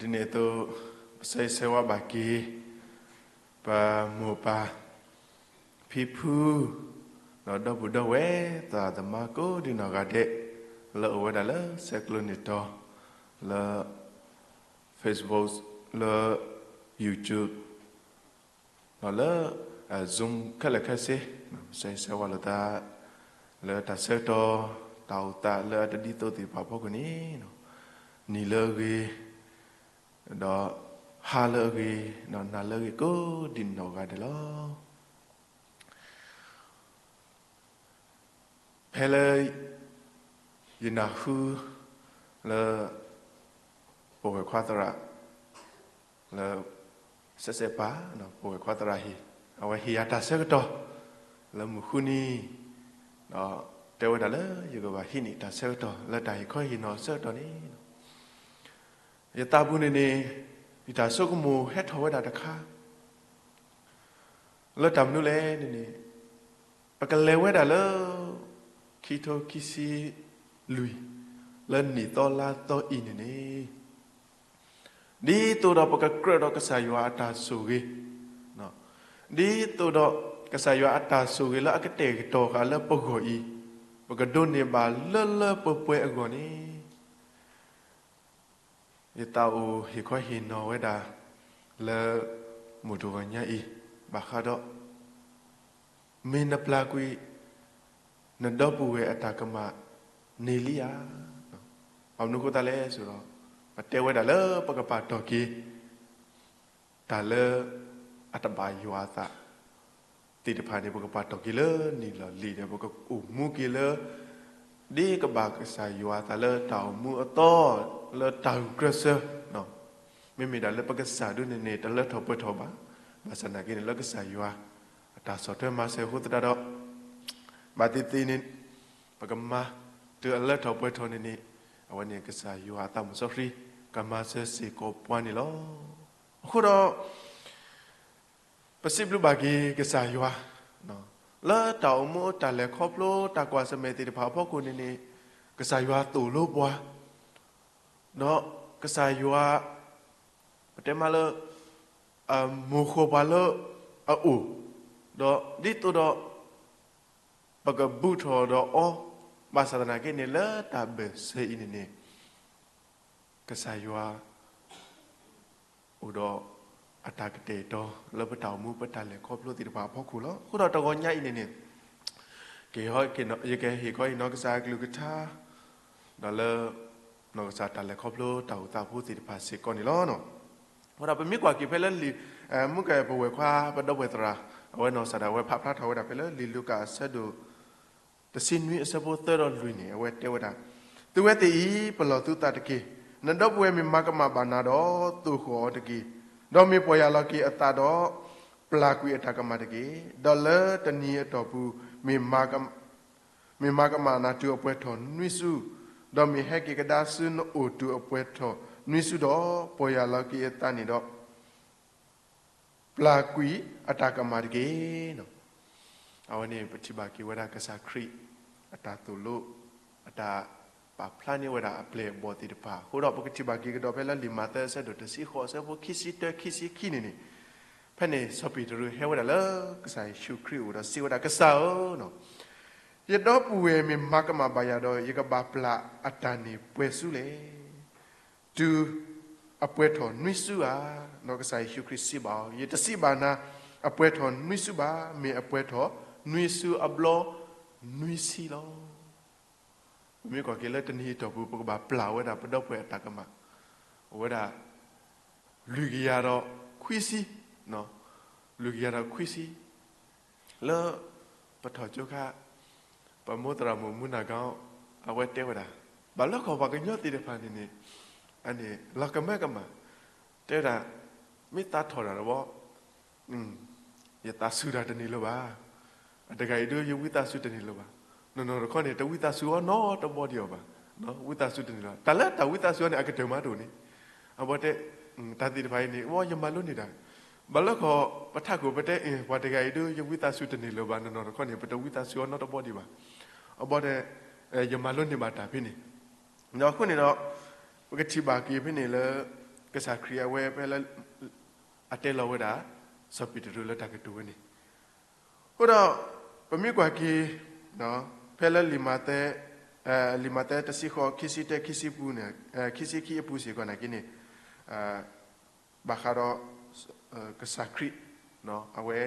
ဒ်န့ၣ်အသိး, ပဆၢဂ့ၤဆၢဝါဘၣ်က့ၤ ပမိၢ်ပၢ် ဖံဖု ဒီးဒီပုၢ်ဒီဝဲၢ် သရၣ်သမါကိးဒံနီၢ်ဂၤဒဲး လၢအိၣ်ဝဲဒၣ်လၢဆဲးကျိးန့ၢ်တီၤ လၢ Facebook, လၢ YouTube, ဒီးလၢ Zoom ခဲလၢာ်ခဲဆ့, ပဆၢဂ့ၤဆၢဝါလိာ်သး လၢတၢ်ဆၢကတီၢ် တၢ်အိၣ်သးလၢအတဒ်သိးသ့ၣ်တဖၣ်အဖီခိၣ်န့ၣ်, နံၤလၢအဂ့ၤ ဒီးဟါလၢအဂ့ၤ, ဒီးနၤလၢအဂ့ၤ ကိးဒံနီၢ်ဂၤဒဲးလီၤ. ဖဲလၢ ယနၢ်ဟူ လၢ ပဝဲၢ်ခွါသရၣ် လၢ စဲးစဲးပၤ ပဝဲၢ်ခွါသရၣ်ဟ့ၣ် အဝဲဟ့ၣ်ယၤတၢ်ဆၢကတီၢ် လၢမုၢ်ဃုနံၤ, ဒီးတဲဝဲဒၣ်လၢယကဘၣ်ဟံးန့ၢ်တၢ်ဆၢကတီၢ် လၢတၢ်ဟ့ၣ်ခီဟ့ၣ်နီၤအဆၢကတီၢ်န့ၣ် ယသးပူၤန့ၣ်န့ၣ် ယတၢ်ဆိကမိၣ်ဟဲထီၣ်ဝဲဒၣ်တခါ လၢတၢ်မနုၤလဲၣ်န့ၣ်န့ၣ်, ပကလဲၤဝဲဒၣ်လၢ ခံထိခံဆံလွံၢ် လၢနံၣ်သီလါသီအံၤန့ၣ်န့ၣ်, ဒ်သိးဒီးပကကြၢးဒီးကစၢ်ယွၤအတၢ်ဆိၣ်ဂ့ၤ, ဒ်သိးဒီးကစၢ်ယွၤအတၢ်ဆိၣ်ဂ့ၤလၢအကတဲာ်ကတီၤဃာ်လၢပဂီၢ်အံၤ, ပကဒိးန့ၢ်ဘၣ်လၢလၢပှဲၤပှဲၤအဂီၢ်န့ၣ် ယသးအိၣ်ဟ့ၣ်ခီဟ့ၣ်နီၤဝဲဒၣ် လၢ မုၢ်တဂီၤညါအံၤ ဘၣ်ဃးဒီး မ့ၢ်နပျၢ်ကွံာ် နဒီပုၢ်ဝဲၢ်အတၢ်ကမၣ်န့ၣ်လံဧါ. ဘၣ်မနုၤအဃိသတးလဲၣ်ဆိုဒီး ပတဲဝဲဒၣ်လၢပကပာ်တီၢ်က့ၤ တၢ်လၢ အတဘၣ်ယွၤအသး သ့ၣ်တဖၣ်န့ၣ် ပကပာ်တီၢ်က့ၤလၢနံၣ်လီၢ်လံၤဒီး ပကအိၣ်မူက့ၤလၢ ဒ်ကဘၣ်ကစၢ်ယွၤအသးလၢတၢ်အိၣ်မူအသီ လၢတၢ်ဂုာ်ကျဲးစၢး, မ့မ့ၢ်ဒၣ်လၢပကစၢ်ဒၣ်န့ၣ်န့ၣ် တလၢထီၣ်ပှဲၤထီၣ်ဘၣ်. ဘၣ်ဆၣ်သနာ်က့န့ၣ် လၢကစၢ်ယွၤ အတၢ်ဆီၣ်ထွဲမၤစၢၤအဃိသတးဒီး ဘၣ်သ့ၣ်သ့ၣ်န့ၣ် ပကမၤတုၤအလၢထီၣ်ပှဲၤထီၣ်န့ၣ်န့ၣ်, အဝဲန့ၣ်ကစၢ်ယွၤအသးမုၣ်စီဆှံ ကမၤစၢၤစ့ၢ်ကီးပှၤန့ၣ်လီၤ. အဃိဒီး ပစံးဘျုးဘၣ်က့ၤကစၢ်ယွၤ လၢတၢ်အိၣ်မူတၢ်လဲၤခီဖျိတၢ်ကွၢ်ဆၢၣ်မဲာ်သ့ၣ်တဖၣ်အဖီခိၣ်န့ၣ်န့ၣ်, ကစၢ်ယွၤသိၣ်လိပှၤ, ဒီးကစၢ်ယွၤ ပတဲမးလၢ မိၢ်ဃီၣ်ပှၤလၢအအိၣ်, ဒီးဒ်သိးဒီး ပကဘူးထီၣ်ဒီးအီၤ, ဘၣ်ဆၣ်သနာ်က့န့ၣ် လၢတၢ်ဘၢၣ်စၢၤအံၤန့ၣ်န့ၣ် ကစၢ်ယွၤ အိၣ်ဒီးအတၢ်ကတဲာ်ကတီၤ လၢပတၢ်အိၣ်မူပတၢ်လဲၤခီဖျိသ့ၣ်တဖၣ်အဖီခိၣ်လီၤ. အဃိဒီးတဂီၤညါအံၤန့ၣ်န့ၣ် ယကဟ့ၣ်ခီဟ့ၣ်နီၤကစၢ်အကလုၢ်ကထါ ဒီးလၢ နီၢ်ကစၢ်တၢ်လဲၤခီဖျိတၢ်အိၣ်သးဖိသ့ၣ်တဖၣ်စ့ၢ်ကီးန့ၣ်လီၤ. အဃိဒီးပမ့ၢ်ကွၢ်က့ၤဖဲလၢလံာ် မုၢ်ကဲပဝဲၢ်ခွါပဒီပုၢ်ဝဲၢ်သရၣ် အဝဲနီၢ်ကစၢ်ဒၣ်ဝဲဖးဖျါထီၣ်ဝဲဒၣ်ဖဲလၢလံာ်လူၤကၣ်အဆၢဒိၣ် တဆံနွံအဆၢဖိသၢဒီးလွံၢ်န့ၣ် အဝဲတဲဝဲဒၣ်, သုဝဲသ့ၣ်အံၤ ပလီၢ်သုသးတက့ၢ်. နဒီပုၢ်ဝဲၢ်မ့ၢ်မၤကမၣ်ဘၣ်နၤဒီး သိၣ်ဃီၣ်အီၤတက့ၢ်. ဒီးမ့ၢ်ပီၢ်ယၢ်လီၤက့ၤအသးဒီး ပျၢ်ကွံာ်အတၢ်ကမၣ်တက့ၢ်. ဒီးလၢတနံၤအတီၢ်ပူၤ မ့ၢ်မၤကမၣ်နၤတုၤအပှဲၤထီၣ်နွံစု, ဒီးမ့ၢ်ဟဲက့ၤကဒါဆူနအိၣ်တုၤအပှဲၤထီၣ်နွံစုဒီး, ပီၢ်ယၢ်လီၤက့ၤအသးန့ၣ်ဒီး ပျၢ်ကွံာ်အတၢ်ကမၣ်တက့ၢ်. အဝဲန့ၣ်ပထံၣ်ဘၣ်က့ၤဝဲဒၣ်ကစၢ်ခရံာ် အတၢ်သိၣ်လိ အတၢ်ပာ်ဖျါန့ၢ်ဝဲဒၣ်အပျဲၢ်အဘီၣ်သ့ၣ်တဖၣ်အဃိဒီး ပကထံၣ်ဘၣ်က့ၤကဒီးဖဲလၢလံာ်မးသဲအဆၢဒိၣ်တဆံဃိးအဆၢဖိခံဆံတၢ ခံဆံခံန့ၣ်န့ၣ်, ဖဲန့ၣ်စီၤပ့းတရူးဟဲဝဲဒၣ်လၢကစၢ်ယ့ၣ်ၡူးခရံာ်အအိၣ်ဒီးစံးဝဲဒၣ်, ကစၢ်ဧၢ, ယဒီပုၢ်ဝဲၢ်မ့ၢ်မၤကမၣ်ဘၣ်ယၤဒီး ယကဘၣ်ပျၢ်အတၢ်န့ၣ်ပှဲၤဆူလဲၣ်. တုၤအပှဲၤထီၣ်နွံစုဧါ. ဒီးကစၢ်ယ့ၣ်ၡူးခရံာ်စံးဘၣ်အီၤ, ယတစံးဘၣ်နၤ အပှဲၤထီၣ်နွံစုဘၣ်, မ့ၢ်အပှဲၤထီၣ်နွံစုအဘျီနွံဆံလီၤ. ပမ့ၢ်ကွၢ်က့ၤလၢတနံၤအတီၢ်ပူၤ ပကဘၣ်ပျၢ်ဝဲဒၣ်ပဒီပုၢ်ဝဲၢ်အတၢ်ကမၣ် အိၣ်ဝဲဒၣ် လွံၢ်ကယၤဒီးခွံဆံ, လွံၢ်ကယၤဒီးခွံဆံ လၢပထီၣ်ကၠိခါ ပမိၢ်သရၣ်မုၣ်မူနၤကီ အဝဲတဲဝဲဒၣ်, ဘၣ်လၢခီၣ်ပှၤကညီသ့ၣ်တဖၣ်န့ၣ်န့ၣ် အန့ၣ်လီၤကမၢကမၣ်, တဲဝဲဒၣ်, မ့ၢ်သးထီၣ်တၢ်တဘျီ ယသးစူၤတၢ်တန့ၢ်လၢၤဘၣ်. အတဂၤအံၤဒုး ယဝံသးစူၤတန့ၢ်လၢၤဘၣ်. နီၢ်နီၢ်တခီန့ၣ် တဝံသးစူၤအီၤနီတဘျီဒံးအီၤဘၣ်. ဝံသးစူၤတန့ၢ်လၢၤ, တၢ်လၢတၢ်ဝံသးစူၤအီၤန့ၣ် အကတၢၢ်မးတအိၣ်န့ၣ်. အဝဲတဲ, တၢ်သ့ၣ်တဖၣ်အံၤန့ၣ် ဝဲယမၤလိန့ၢ်တၢ်, ဘၣ်လၢခီၣ်ပထးခိၣ်ပတဲ ပှၤတဂၤအံၤဒုး ယဝံသးစူၤတန့ၢ်လၢၤဘၣ်, နီၢ်နီၢ်တခီန့ၣ် ပတဝံသးစူၤအီၤနီတဘျီဒံးဘၣ်. အဘီတဲ, ယမၤလိန့ၢ်ဘၣ်တၢ်ဖဲန့ၣ်. အဃိန့ၣ်ဒီး ပကထံၣ်ဘၣ်က့ၤဖဲန့ၣ်လၢ ကစၢ်ခရံာ်အဝဲဖဲလၢ အတဲလီၤဝဲဒၣ် စီၤပ့းတရူးလၢတၢ်ကတိၤဝဲန့ၣ်. အဃိဒီး ပမ့ၢ်ကွၢ်က့ၤ ဖဲလၢလံာ်မးသဲ လံာ်မးသဲတဆံဃိး ခံဆံတၢ ခံဆံပူၤန့ၣ် ခံဆံခံအပူၤစ့ၢ်ကီးနာ်က့န့ၣ် ဘၣ်ဃးဒီး ကစၢ်ခရံာ် အဝဲ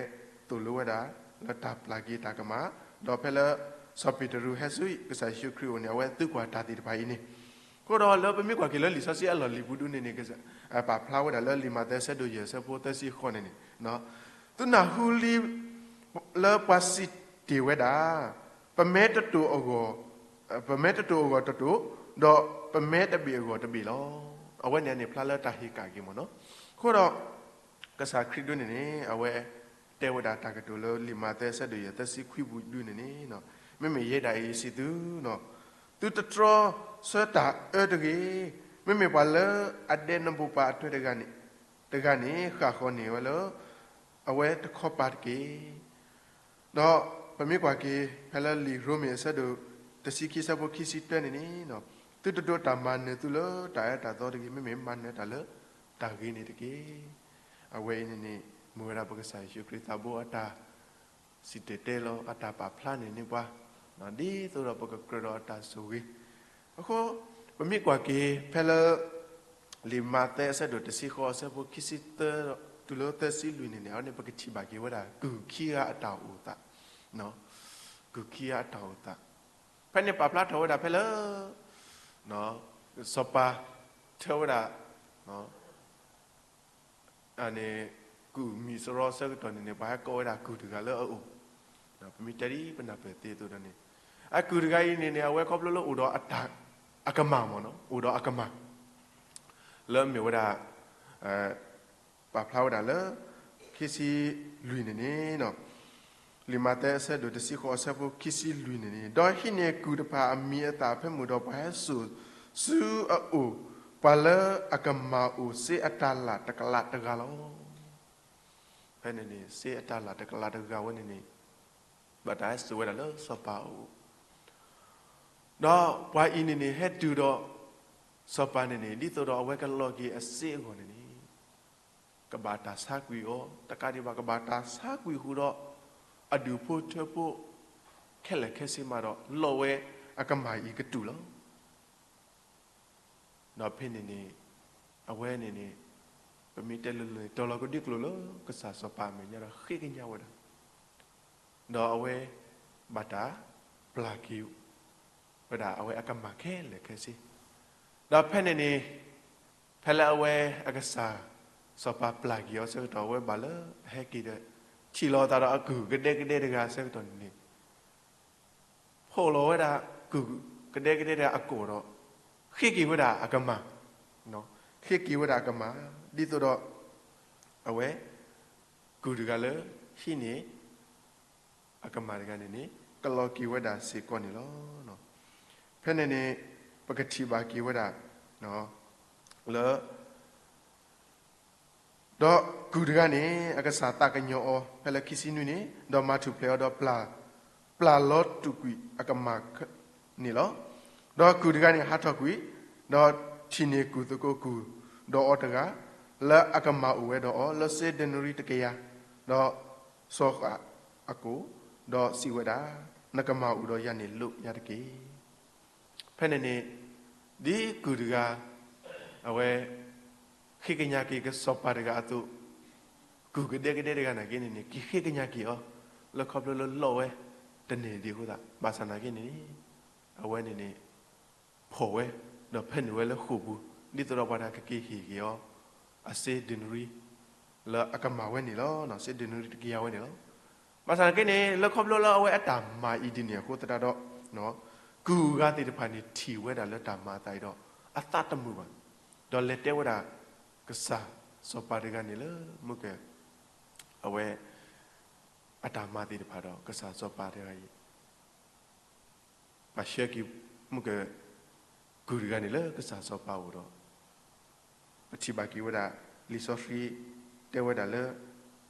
သိၣ်လိဝဲဒၣ် လၢတၢ်ပျၢ်က့ၤတၢ်ကမၣ်, ဒီးဖဲလၢ စီၤပ့းတရူးဟဲဆူကစၢ်ယ့ၣ်ၡူးခရံာ်အအိၣ်န့ၣ် အဝဲသံကွၢ်တၢ်သ့ၣ်တဖၣ်အံၤန့ၣ်. အဃိဒီးလၢပမ့ၢ်ကွၢ်က့ၤလၢလံာ်စီဆှံအလီၢ်လံၤပူၤဒုန့ၣ်န့ၣ် ကစၢ် ပာ်ဖျါဝဲဒၣ်လၢလံာ်မးသဲအဆၢဒိၣ်ယဲၢ်အဆၢဖိသၢဆံဃိးန့ၣ်န့ၣ် သုနၢ်ဟူလံ လၢပှၤစံးတ့ၢ်ဝဲဒၣ်, ပမဲတတိၢ်အဂီၢ် ပမဲတတိၢ်အဂီၢ်တတိၢ်, ဒီးပမဲတဘ့ၣ်အဂီၢ်တဘ့ၣ်လီၤ. အဝဲန့ၣ်န့ၣ်ဖျါလၢတၢ်ဟ့ၣ်ကၣ်က့ၤမ့ၢ်နီၤ. အဃိဒီး ကစၢ်ခရံာ်ဒုန့ၣ်န့ၣ် အဝဲတဲဝဲဒၣ်တၢ်ကတိၤလၢလံာ်မးသဲအဆၢဒိၣ်ယဲၢ်သၢဆံခွံပူၤဒုန့ၣ်န့ၣ်, မ့မ့ၢ်ယဲဒၣ်အံၤစံးသု, သုတတြီဆၢတၢ်အၢတဂ့ၤ, မ့မ့ၢ်ပှၤလၢအဒဲနဘိၣ်ပၤအထွဲတဂၤန့ၣ်, တဂၤန့ၣ် ဃၣ်ဃီၤန့ၢ်ဝဲလၢ အဝဲတခီပၤတက့ၢ်. ဒီးပမ့ၢ်ကွၢ်က့ၤ ဖဲလၢလံာ်ရိမ့ၤအဆၢဒိၣ်တဆံခံအဆၢဖိခံဆံတၢန့ၣ်န့ၣ်, သုတဒိးတၢ်မၤနၢၤသုလၢတၢ်အၢတၢ်သီတဂ့ၤ, မ့မ့ၢ်မၤနၢၤတၢ်လၢတၢ်ဂ့ၤန့ၣ်တက့ၢ်. အဝဲအံၤန့ၣ်န့ၣ် မ့ၢ်ဝဲဒၣ်ပကစၢ်ယ့ၣ်ၡူးခရံာ်သးဘိအတၢ် စံၣ်တဲၤတဲလီၤအတၢ်ပာ်ဖျါန့ၣ်န့ၣ်ပှၤ, ဒ်သိးဒီးပကကြၢးဒီးအတၢ်ဆိၣ်ဂ့ၤ. အဃိ ပမ့ၢ်ကွၢ်က့ၤဖဲလၢ လံာ်မးသဲအဆၢဒိၣ်တဆံဃိးအဆၢဖိခံဆံသၢ တုၤလၢသၢဆံလွံၢ်န့ၣ်န့ၣ် အဝဲန့ၣ်ပကထံၣ်ဘၣ်က့ၤဝဲဒၣ် ကုၢ်ခံဂၤအတၢ်အိၣ်သး, ကုၢ်ခံဂၤအတၢ်အိၣ်သး. ဖဲန့ၣ်ပာ်ဖျါထီၣ်ဝဲဒၣ်ဖဲလၢ စီၤပၤ ထၢဝဲဒၣ် န့ၣ် ကုၢ်မံၤစရီအဆၢကတီၢ်န့ၣ်န့ၣ် ပှၤဟဲကိးဝဲဒၣ်ကုၢ်တဂၤလၢအအိၣ်, ပမ့ၢ်တဲဒ်ပနၢ်ပၢၢ်သ့အသိးဒီးန့ၣ်, အကုၢ်တဂၤအံၤန့ၣ်န့ၣ် အဝဲခီဖျိလၢအိၣ်ဒီးအကမၢ်မ့ၢ်နီၤ, အိၣ်ဒီးအကမၢ် လၢမ့ၢ်ဝဲဒၣ် ပာ်ဖျါဝဲဒၣ်လၢ ခံဆံလွံၢ်န့ၣ်န့ၣ် လံာ်မးသဲအဆၢဒိၣ်တဆံဃိးအဆၢဖိခံဆံလွံၢ်န့ၣ်န့ၣ်, ဒီးဟံးန့ၢ်ကုၢ်တဖၣ်အမံၤအသၣ်ဖဲမုၢ်ဒီး ပှၤဟဲစိာ်ဆူအအိၣ် ပှၤလၢအကမၢ်အိၣ်စ့အတၢ်လၣ်တကလးတဂၤလီၤ. ဖဲန့ၣ်န့ၣ် စ့အတၢ်လၣ်တကလးတဂၤဝဲန့ၣ်န့ၣ် ဘၣ်တၢ်ဟဲစိာ်ဝဲဒၣ်လၢစီၤပၤအအိၣ်, ဒီးပှၤအံၤန့ၣ်န့ၣ် ဟဲတုၤဒီး စီၤပၤန့ၣ်န့ၣ် ဒ်သိးဒီးအဝဲကလီၤက့ၤအစ့အဂီၢ်န့ၣ်န့ၣ် ကဘၣ်တၢ်ဆါကွံာ်အီၤ, တကးဒံးဘၣ် ကဘၣ်တၢ်ဆါကွံာ်ဃုာ်ဒီး အဒူၣ်ဖိထၢဖိ ခဲလၢာ်ခဲဆ့မးဒီး လီၤဝဲအကမၢ်အံၤကတူၢ်လီၤ. ဒီးဖဲန့ၣ်န့ၣ် အဝဲန့ၣ်န့ၣ် ပမ့ၢ်တဲလၢလၢ တီၤလီၤကဒုးကျိာ်လၢကစၢ်စီၤပၤအမဲာ်ညါဒီး ဃ့ကညးဝဲဒၣ်, ဒီးအဝဲ ဘၣ်တၢ်ပျၢ်က့ၤဝဲဒၣ် အဝဲအကမၢ်ခဲလၢာ်ခဲဆ့, ဒီးဖဲန့ၣ်န့ၣ် ဖဲလၢအဝဲအကစၢ်စီၤပၤပျၢ်က့ၤအီၤအဆၢကတီၢ် အဝဲဘၣ်လၢအဟဲက့ၤဒီး ထံၣ်လိာ်အသးဒီးအကုၢ်ကဒဲကဒဲတဂၤအဆၢကတီၢ်န့ၣ်န့ၣ် ဖီၣ်လီၤဝဲဒၣ်ကုၢ်ကဒဲကဒဲတဂၤအကိာ်ဒီး ဃ့က့ၤဝဲဒၣ်အကမၢ်, ဃ့က့ၤဝဲဒၣ်အကမၢ် ဒ်သိးဒီး အဝဲ ကုၢ်တဂၤလၢဟံးန့ၢ် အကမၢ်တဂၤန့ၣ်န့ၣ် ကလီၤက့ၤဝဲဒၣ်စ့ၢ်ကီးန့ၣ်လီၤ. ဖဲန့ၣ်န့ၣ် ပကထံၣ်ဘၣ်က့ၤဝဲဒၣ် လၢ ဒီးကုၢ်တဂၤန့ၣ် အကစၢ်သးကညီၤအီၤ ဖဲလၢခံဆံနွံန့ၣ် ဒီးမၤထူၣ်ဖျဲးအီၤဒီး ပျၢ်လီၤတူာ်ကွံာ်အကမၢ်န့ၣ်လီၤ. ဒီးကုၢ်တဂၤန့ၣ်ဟးထီၣ်ကွံာ်, ဒီးထံၣ်န့ၢ်ကုၢ်သကိးကုၢ်ဒီးအီၤတဂၤ လၢအကမၢ်အိၣ်ဝဲဒီးအီၤလၢစ့ဒ့နရံၤတကယၤ, ဒီးဆီဃာ်အကိာ်, ဒီးစံးဝဲဒၣ်, နကမၢ်အိၣ်ဒီးယၤန့ၣ်လိာ်ယၤတက့ၢ်. ဖဲန့ၣ်န့ၣ် ဒ်ကုၢ်တဂၤ အဝဲ ဃ့ကညးက့ၤကစီၤပၤတဂၤအသိး, ကုၢ်ကဒဲကဒဲတဂၤနာ်က့န့ၣ်န့ၣ် က့ၤဃ့ကညးက့ၤအီၤ လၢခီဖျိလၢလီၢ်ဝဲတန့ၢ်ဒံးအဃိသတး ဘၣ်ဆၣ်နာ်က့န့ၣ်န့ၣ် အဝဲန့ၣ်န့ၣ် ဖီၣ်ဝဲ ဒီးဖဲန့ၣ်ဝဲလၢဃိာ်ပူၤ ဒ်သိးဒီးပှၤတဂၤကက့ၤဟ့ၣ်က့ၤအီၤ အစ့ဒ့နရံၤ လၢအကမၢ်ဝဲန့ၣ်လီၤ. စ့ဒ့နရံၤတကယၤဝဲန့ၣ်လီၤ. ဘၣ်ဆၣ်နာ်က့န့ၣ် လၢခီဖျိလၢအဝဲအတၢ်မၤအံၤဒ်န့ၣ်အဃိသတးဒီး ကုၢ်ဂၤသ့ၣ်တဖၣ်န့ၣ်ထံၣ်ဝဲဒၣ်လၢတၢ်မၤအသးအံၤဒီး အသးတမုာ်ဘၣ်. ဒီးလဲၤတဲဝဲဒၣ် ကစၢ်စီၤပၤတဂၤန့ၣ်လၢ မုၢ်က အဝဲ အတၢ်မၤသ့ၣ်တဖၣ်ဒီး ကစၢ်စီၤပၤတဂၤအံၤ ပှၤဆှၢက့ၤ မုၢ်က ကုၢ်တဂၤန့ၣ်လၢကစၢ်စီၤပၤအအိၣ်ဒီး ပထံၣ်ဘၣ်က့ၤဝဲဒၣ် လံာ်စီဆှံတဲဝဲဒၣ်လၢ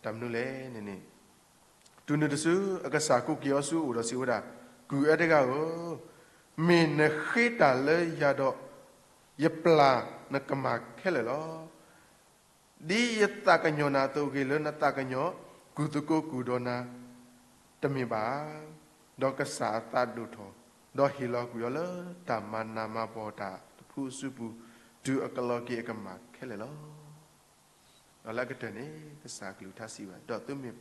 တၢ်မနုၤလဲၣ်န့ၣ်န့ၣ် တုၤနုၤတစု အကစၢ်ကိးက့ၤအီၤဆူအအိၣ်ဒီးစံးဝဲဒၣ်, ကုၢ်အဲတဂၤဧၢ, မ့ၢ်နဃ့တၢ်လၢယၤဒီး ယပျၢ်နကမၢ်ခဲလၢာ်လီၤ. ဒ်ယသးကညီၤနၤအသိး ဂ့ၤလၢနသးကညီၤ ကူၣ်သကိးကူၣ်ဒီးနၤ တမ့ၢ်ဘၣ်ဧါ. ဒီးကစၢ်အသးဒိၣ်ထီၣ်, ဒီးဟ့ၣ်လီၤကွံာ်အီၤလၢတၢ်မၤနးမၤဖှီၣ်တၢ်တဖုအစုပူၤ, တုၤအကလီၤက့ၤအကမၣ်ခဲလၢာ်လီၤ. ဒီးလၢအကတၢၢ်န့ၣ် ကစၢ်အကလုၢ်ကထါစံးဝဲ, ဒီးသုမ့ၢ်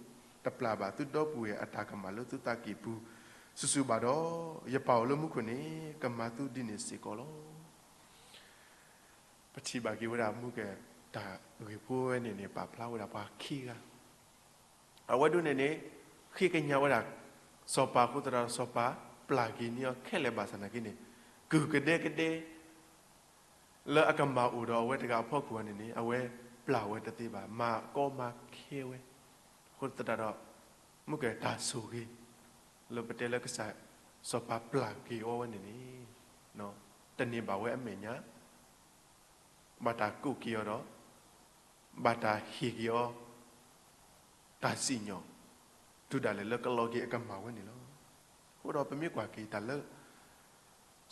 တပျၢ်ဘၣ်သုဒီပုၢ်ဝဲၢ်အတၢ်ကမၣ်လၢသုသးကံၢ်ပူၤစုာ်စုာ်ဘၣ်ဒီး, ယပၢ်အိၣ်လၢမူခိၣ်န့ၣ် ကမၤသုဒ်န့ၣ်စ့ၢ်ကီးလီၤ. ပထံၣ်ဘၣ်က့ၤဝဲဒၣ် မူကဲ တၢ်ဂ့ၢ်ဖိဝဲန့ၣ်န့ၣ် ပာ်ဖျါဝဲဒၣ်ပှၤခံဂၤ, အဝဲဒၣ်န့ၣ်န့ၣ် ဃ့ကညးဝဲဒၣ် စီၤပၤအဃိသတးဒီး စီၤပၤပျၢ်က့ၤန့ၢ်အီၤခဲလၢာ်ဘၣ်ဆၣ်သနာ်က့န့ၣ်, ကူၣ်ကဒဲကဒဲ လၢအကမၣ်အိၣ်ဒီးအဝဲတဂၤအဖီခိၣ်န့ၣ်န့ၣ် အဝဲပျၢ်ဝဲတသ့ဘၣ်, မၤကီမၤခဲဝဲ, အဃိသတးဒီး မူကဲတၢ်ဆိၣ်ဂ့ၤ လၢပတဲလၢကစၢ်စီၤပၤပျၢ်က့ၤအီၤဝဲန့ၣ်န့ၣ် တန့ၢ်ဘၣ်ဝဲအမဲာ်ညါ, ဘၣ်တၢ်ကိးက့ၤအီၤဒီး ဘၣ်တၢ်ဟ့ၣ်က့ၤအီၤ တၢ်စံၣ်ညီၣ် တုၤဒၣ်လဲာ်လၢကလီၤက့ၤအကမၣ်ဝဲန့ၣ်လီၤ. အဃိဒီးပမ့ၢ်ကွၢ်က့ၤတၢ်လၢ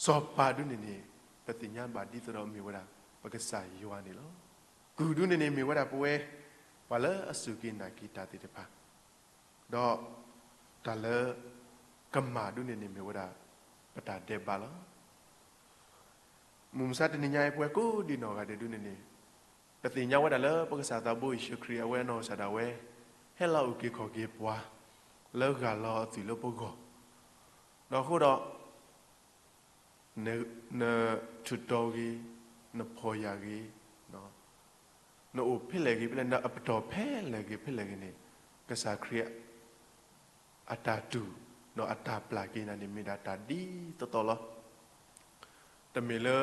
စီၤပၤဒၣ်န့ၣ်န့ၣ် ပသ့ၣ်ညါဘၣ်ဒ်သိးဒီးမ့ၢ်ဝဲဒၣ် ပကစၢ်ယွၤန့ၣ်လီၤ. ကုၢ်ဒၣ်န့ၣ်န့ၣ်မ့ၢ်ဝဲဒၣ်ပဝဲ ပှၤလၢအစူၢ်က့ၤနာ်က့ၤတၢ်သ့ၣ်တဖၣ်, ဒီးတၢ်လၢကမၣ်ဒၣ်န့ၣ်န့ၣ်မ့ၢ်ဝဲဒၣ် ပတၢ်ဒဲးဘးလီၤ. မုၢ်မဆါတနံၤညါအံၤ ပဝဲကိးဒံနီၢ်ဂၤဒဲးဒၣ်န့ၣ်န့ၣ် ပသ့ၣ်ညါဝဲဒၣ်လၢပကစၢ်သးဘိယ့ၣ်ၡူးခရံာ် အဝဲအနီၢ်ကစၢ်ဒၣ်ဝဲ ဟဲလီၤအုၣ်က့ၤခီၣ်က့ၤပှၤ လၢဂၢ်လီၤအသွံၣ်လၢပဂီၢ်, ဒီးအဃိဒီး နထူးတီၤဂ့ၤ, နဖီၣ်ယာ်ဂ့ၤ, နအိၣ်ဖဲလဲၣ်ဂ့ၤဖဲလဲၣ်, နအပတီၢ်ဖဲလဲၣ်ဂ့ၤဖဲလဲၣ်ဂ့ၤန့ၣ်, ကစၢ်ခရံာ် အတၢ်တူၢ် ဒီးအတၢ်ပျၢ်က့ၤနၤန့ၣ် မ့ၢ်ဒၣ်တၢ်ဒ်သိးသိးလီၤ. တမ့ၢ်လၢ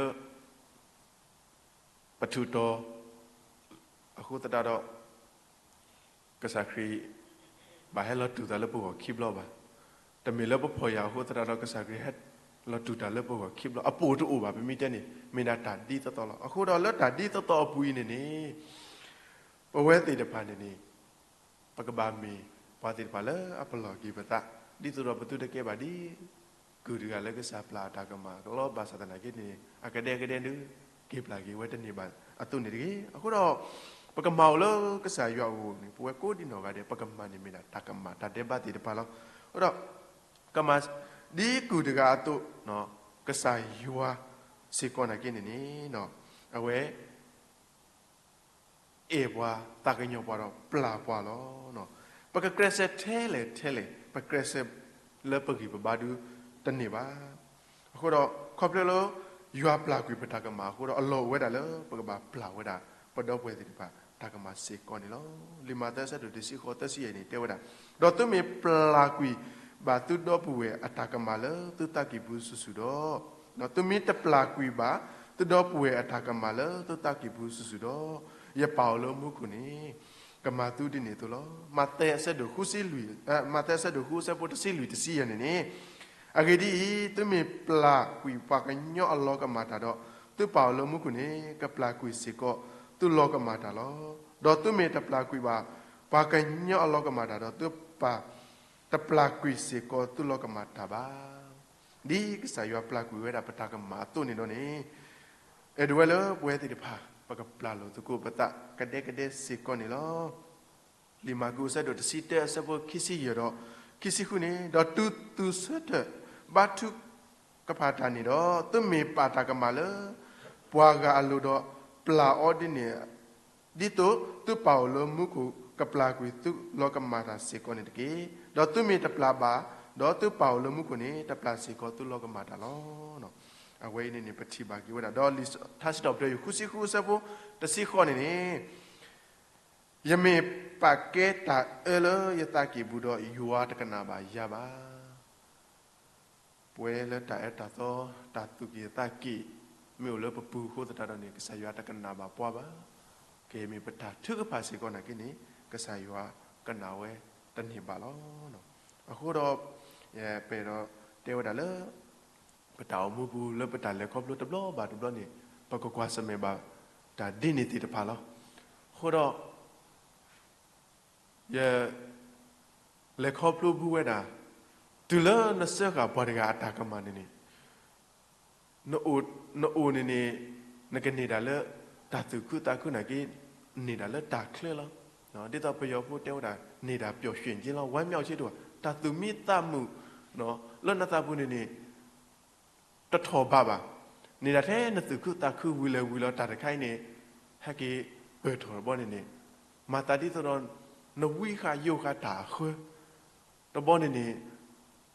ပထူးတီၤ အဃိသတးဒီး ကစၢ်ခရံာ် ဘၣ်ဟဲလီၤတူၢ်တၢ်လၢပဂီၢ်ခံဘျီဘၣ်. တမ့ၢ်လၢပဖီၣ်ယာ်အဃိသတးဒီး ကစၢ်ခရံာ်ဟဲလီၤတူၢ်တၢ်လၢပဂီၢ်ခံဘျီ, အပိာ်တအိၣ်ဘၣ်. ပမ့ၢ်တဲန့ၣ် မ့ၢ်ဒၣ်တၢ်ဒ်သိးသိးလီၤ. အဃိဒီးလၢတၢ်ဒ်သိးသိးအပူၤအံၤန့ၣ်န့ၣ် ပဝဲသ့ၣ်တဖၣ်န့ၣ်န့ၣ် ပကဘၣ်မ့ၢ်ပှၤသ့ၣ်တဖၣ်လၢအပလီၢ်က့ၤပသး, ဒ်သိးဒီးပသုတကဲဘၣ်ဒ် ကုၢ်တဂၤလၢကစၢ်ပျၢ်အတၢ်ကမၣ်ကလီဘၣ်ဆၣ်သနာ်က့န့ၣ် အကဒဲကဒဲဒုး က့ၤပျၢ်က့ၤဝဲတန့ၢ်ဘၣ်အသိးန့ၣ်တဂ့ၤ. အဃိဒီး ပကမၤအိၣ်လၢကစၢ်ယွၤအအိၣ်န့ၣ် ပဝဲကိးဒံနီၢ်ဂၤဒဲး ပကမၤန့ၣ်မ့ၢ်ဒၣ်တၢ်ကမၣ်တၢ်ဒဲးဘးသ့ၣ်တဖၣ်လီၤ. အဃိဒီး ကမၤ ဒ်ကုၢ်တဂၤအသိး ကစၢ်ယွၤစ့ၢ်ကီးနာ်က့န့ၣ်န့ၣ် အဝဲ အဲၣ်ပှၤ သးကညီၤပှၤဒီးပျၢ်ပှၤလီၤ. ပကကျဲးစၢးထဲလဲၣ်ထဲလဲၣ် ပကျဲးစၢးလၢပဂံၢ်ပဘါဒုးတန့ၢ်ဘၣ်. အဃိဒီး ခီဖျိလၢ ယွၤပျၢ်ကွံာ်ပတၢ်ကမၣ်အဃိဒီး အလီၢ်အိၣ်ဝဲဒၣ်လၢ ပကဘၣ်ပျၢ်ဝဲဒၣ် ပဒီပုၢ်ဝဲၢ်သ့ၣ်တဖၣ် တၢ်ကမၣ်စ့ၢ်ကီးန့ၣ်လီၤ. လံာ်မးသဲအဆၢဒိၣ်တဆံဃိး သၢဆံယဲၢ်န့ၣ် တဲဝဲဒၣ်, ဒီးသုမ့ၢ်ပျၢ်ကွံာ်ဘၣ်သုဒီပုၢ်ဝဲၢ်အတၢ်ကမၣ်လၢသုသးကံၢ်ပူၤစုာ်စုာ်ဒီး, ဒီးသုမ့ၢ်တပျၢ်ကွံာ်ဘၣ်သုဒီပုၢ်ဝဲၢ်အတၢ်ကမၣ်လၢသုသးကံၢ်ပူၤစုာ်စုာ်ဒီး, ယပၢ်အိၣ်လၢမူခိၣ်န့ၣ် ကမၤသုဒ်န့ၣ်အသိးလီၤ. မးသဲအဆၢဒိၣ်ဃုဆံလွံၢ်, မးသဲအဆၢဒိၣ်ဃုအဆၢဖိတဆံလွံၢ်တဆံယဲၢ်န့ၣ်န့ၣ်, အဂ့ၢ်ဒ်အံၤ, သုမ့ၢ်ပျၢ်ကွံာ်ပှၤကညီအလီၤကမၣ်တၢ်ဒီး, သုပၢ်အိၣ်လၢမူခိၣ်န့ၣ် ကပျၢ်ကွံာ်စ့ၢ်ကီးသုလီၤကမၣ်တၢ်လီၤ. ဒီးသုမ့ၢ်တပျၢ်ကွံာ်ဘၣ်ပှၤကညီအလီၤကမၣ်တၢ်ဒီး, သုပၢ်တပျၢ်ကွံာ်စ့ၢ်ကီးသုလီၤကမၣ်တၢ်ဘၣ်. ဒ်ကစၢ်ယွၤပျၢ်ကွံာ်ဝဲဒၣ်ပတၢ်ကမၣ်အသိးန့ၣ်ဒီးန့ၣ်, အဲၣ်ဒိးဝဲလၢပဝဲသ့ၣ်တဖၣ် ပကပျၢ်လိာ်သကိးပသးကဒဲကဒဲစ့ၢ်ကီးန့ၣ်လီၤ. လံာ်မၢ်ကူးအဆၢဒိၣ်တဆံတၢအဆၢဖိခံဆံယဲၢ်ဒီး ခံဆံဃုန့ၣ်, ဒီးတုၤသုဆၢထၢၣ်ဘါထုကဖၣ်တၢ်န့ၣ်ဒီး, သုမ့ၢ်ပာ်တၢ်ကမၣ်လၢပှၤဂၤအလိၤဒီးပျၢ်အီၤဒ်န့ၣ်, ဒ်သိးသုပၢ်အိၣ်လၢမူခိၣ်ကပျၢ်ကွံာ်သုလီၤကမၣ်တၢ်စ့ၢ်ကီးန့ၣ်တက့ၢ်. ဒီးသုမ့ၢ်တပျၢ်ဘၣ်, ဒီးသုပၢ်အိၣ်လၢမူခိၣ်န့ၣ် တပျၢ်စ့ၢ်ကီးသုလီၤကမၣ်တၢ်လီၤ. အဝဲအံၤန့ၣ်န့ၣ် ပထံၣ်ဘၣ်က့ၤဝဲဒၣ် ဒီးလံာ်ထါစံးထီၣ်ပတြၢၤ ယွၤဃုဆံဃုအဆၢဖိတဆံဃိးန့ၣ်န့ၣ်, ယမ့ၢ်ပာ်ကဲတၢ်အၢလၢယသးကံၢ်ပူၤဒီး ယွၤတကနၣ်ဘၣ်ယၤဘၣ်. ပဝဲလၢတၢ်အၢတၢ်သီ တၢ်သူၣ်က့ၣ်သးက့ၣ် မ့ၢ်အိၣ်လၢပပူၤအဃိသတးဒီးန့ၣ် ကစၢ်ယွၤတကနၣ်ဘၣ်ပှၤဘၣ်. ကဲမ့ၢ်ပတၢ်ထုကဖၣ်စ့ၢ်ကီးနာ်က့န့ၣ် ကစၢ်ယွၤကနၣ်ဝဲတန့ၢ်ဘၣ်လီၤ. အဃိဒီး ပအဲၣ်ဒိးတဲဝဲဒၣ်လၢ ပတၢ်အိၣ်မူပူၤလၢပတၢ်လဲၤခီဖျိတဘျီဘၣ်တဘျီန့ၣ် ပကကွၢ်ဆၢၣ်မဲာ်ဘၣ်တၢ်ဒ်န့ၣ်သ့ၣ်တဖၣ်လီၤ. အဃိဒီး ယ လဲၤခီဖျိဘူးဝဲဒၣ်, တုၤလၢနစၢဃာ်ပှၤတဂၤအတၢ်ကမၣ်န့ၣ်န့ၣ်, နအိၣ်န့ၣ်န့ၣ် နကန့ၢ်ဒၣ်လၢတၢ်သူၣ်ခုသးခုနာ်က့, န့ၢ်ဒၣ်လၢတၢ်ချၢလီၤ. ဒ်သိးပယီၤဖိတဲဝဲဒၣ် န့ၢ်ဒၣ်ပျော်ရွှင်ခြင်းလီၤ ဝမ်းမြောက်ခြင်း တအိၣ်ဘၣ်, တၢ်သူၣ်မံသးမုာ် လၢနသးပူၤန့ၣ်န့ၣ် တထီၣ်ဘးဘၣ်. န့ၣ်ဒၣ်ထဲနသူၣ်ခုသးခုဝံၤလၢာ်ဝံၤလီၤ တၢ်တခါအံၤန့ၣ် ဟဲက့ၤပၢၢ်ထီၣ်တဘျီန့ၣ်န့ၣ် မၤသးဒ်သိးဒီး နဝံဃာ်ယိာ်ဃာ်တၢ်အဃၢ တဘျီန့ၣ်န့ၣ်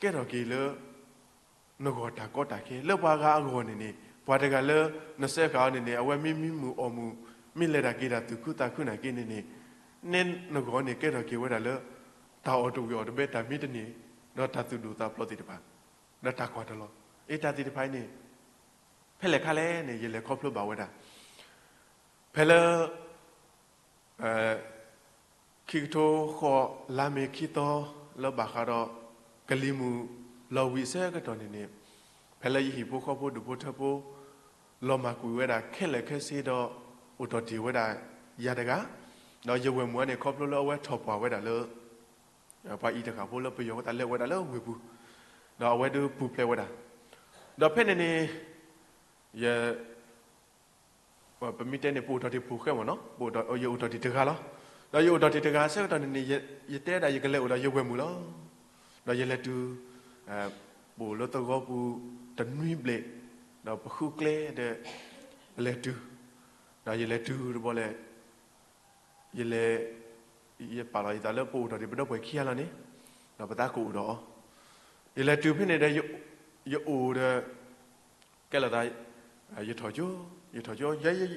ကဲထီၣ်က့ၤလၢ နဂီၢ်တၢ်ကီတၢ်ခဲ လၢပှၤဂၤအဂီၢ်န့ၣ်န့ၣ် ပှၤတဂၤလၢ နစၢဃာ်အီၤန့ၣ်န့ၣ် အဝဲမ့ၢ်မံမုာ်အီၣ်မုာ် မ့ၢ်လဲၤတၢ်က့ၤတၢ်သူၣ်ခုသးခုနာ်က့န့ၣ်န့ၣ် နဲနဂီၢ်န့ၣ်ကဲထီၣ်က့ၤဝဲဒၣ်လၢ တၢ်အီၣ်တဝံၤအီၣ်တဘဲ တၢ်မံတန့ၢ် ဒီးတၢ်သူၣ်ဒိၣ်သးဖျိးသ့ၣ်တဖၣ် ဒီးတၢ်ကွၢ်တလီၤ. အ့တၢ်သ့ၣ်တဖၣ်အံၤန့ၣ် ဖဲလဲၣ်ခါလဲၣ်န့ၣ် ယလဲၤခီဖျိဘၣ်ဝဲဒၣ် ဖဲလၢ ခံကထိဃိး လါမ့ၤခံသီ လၢဘၣ်ဃးဒီး ကလံၤမုၢ်လီၤဝံၤအဆၢကတီၢ်န့ၣ်န့ၣ် ဖဲလၢယဟံၣ်ဖိဃီဖိဒူၣ်ဖိထၢဖိ လီၤမၢ်ကွံာ်ဝဲဒၣ်ခဲလၢာ်ခဲဆ့ဒီး အိၣ်ထီၣ်တ့ၢ်ဝဲဒၣ်ယၤတဂၤ, ဒီးယဝဲၢ်မုၣ်အံၤန့ၣ် ခီဖျိလၢအဝဲထီၣ်ပှၢ်ဝဲဒၣ်လၢ ပှၤအံၤတဃၣ်ဖိလၢပယီၤဝဲသးလဲၤဝဲဒၣ်လၢဝ့ၢ်ပူၤ, ဒီးအဝဲဒုးပူၤဖျဲးဝဲဒၣ်, ဒီးဖဲန့ၣ်န့ၣ် ယ ပမ့ၢ်တဲန့ၣ် ပအိၣ်ထီၣ်တ့ၢ်ဖိဃဲမ့ၢ်နီၤ, ယအိၣ်ထီၣ်တ့ၢ်တဂၤလီၤ. ဒီးယအိၣ်ထီၣ်တ့ၢ်တဂၤအဆၢကတီၢ်န့ၣ်န့ၣ် ယတဲဒၣ်ယကလဲၤအိၣ်ဒီးယဝဲၢ်မုၣ်လီၤ. ဒီးယလဲၤတုၤ ပအိၣ်လၢသဝီပူၤတနွံဘျဲၣ်, ဒီးပဃုကျဲဒီး ပလဲၤတုၤ, ဒီးယလဲၤတုၤတဘျီလဲၣ် ယလဲၤ ယပာ်လီၤယသးလၢပအိၣ်ထီၣ်တ့ၢ်ပဒီပုၢ်ဝဲၢ်ခံဂၤလီၤန့ၣ်, ဒီးပသးကအိၣ်ဒီးအီၤ, ယလဲၤတုၤဖဲန့ၣ်ဒီး ယအိၣ်ဒီး ကဲလိာ်သး ယထီၣ်ကၠိ, ယထီၣ်ကၠိ,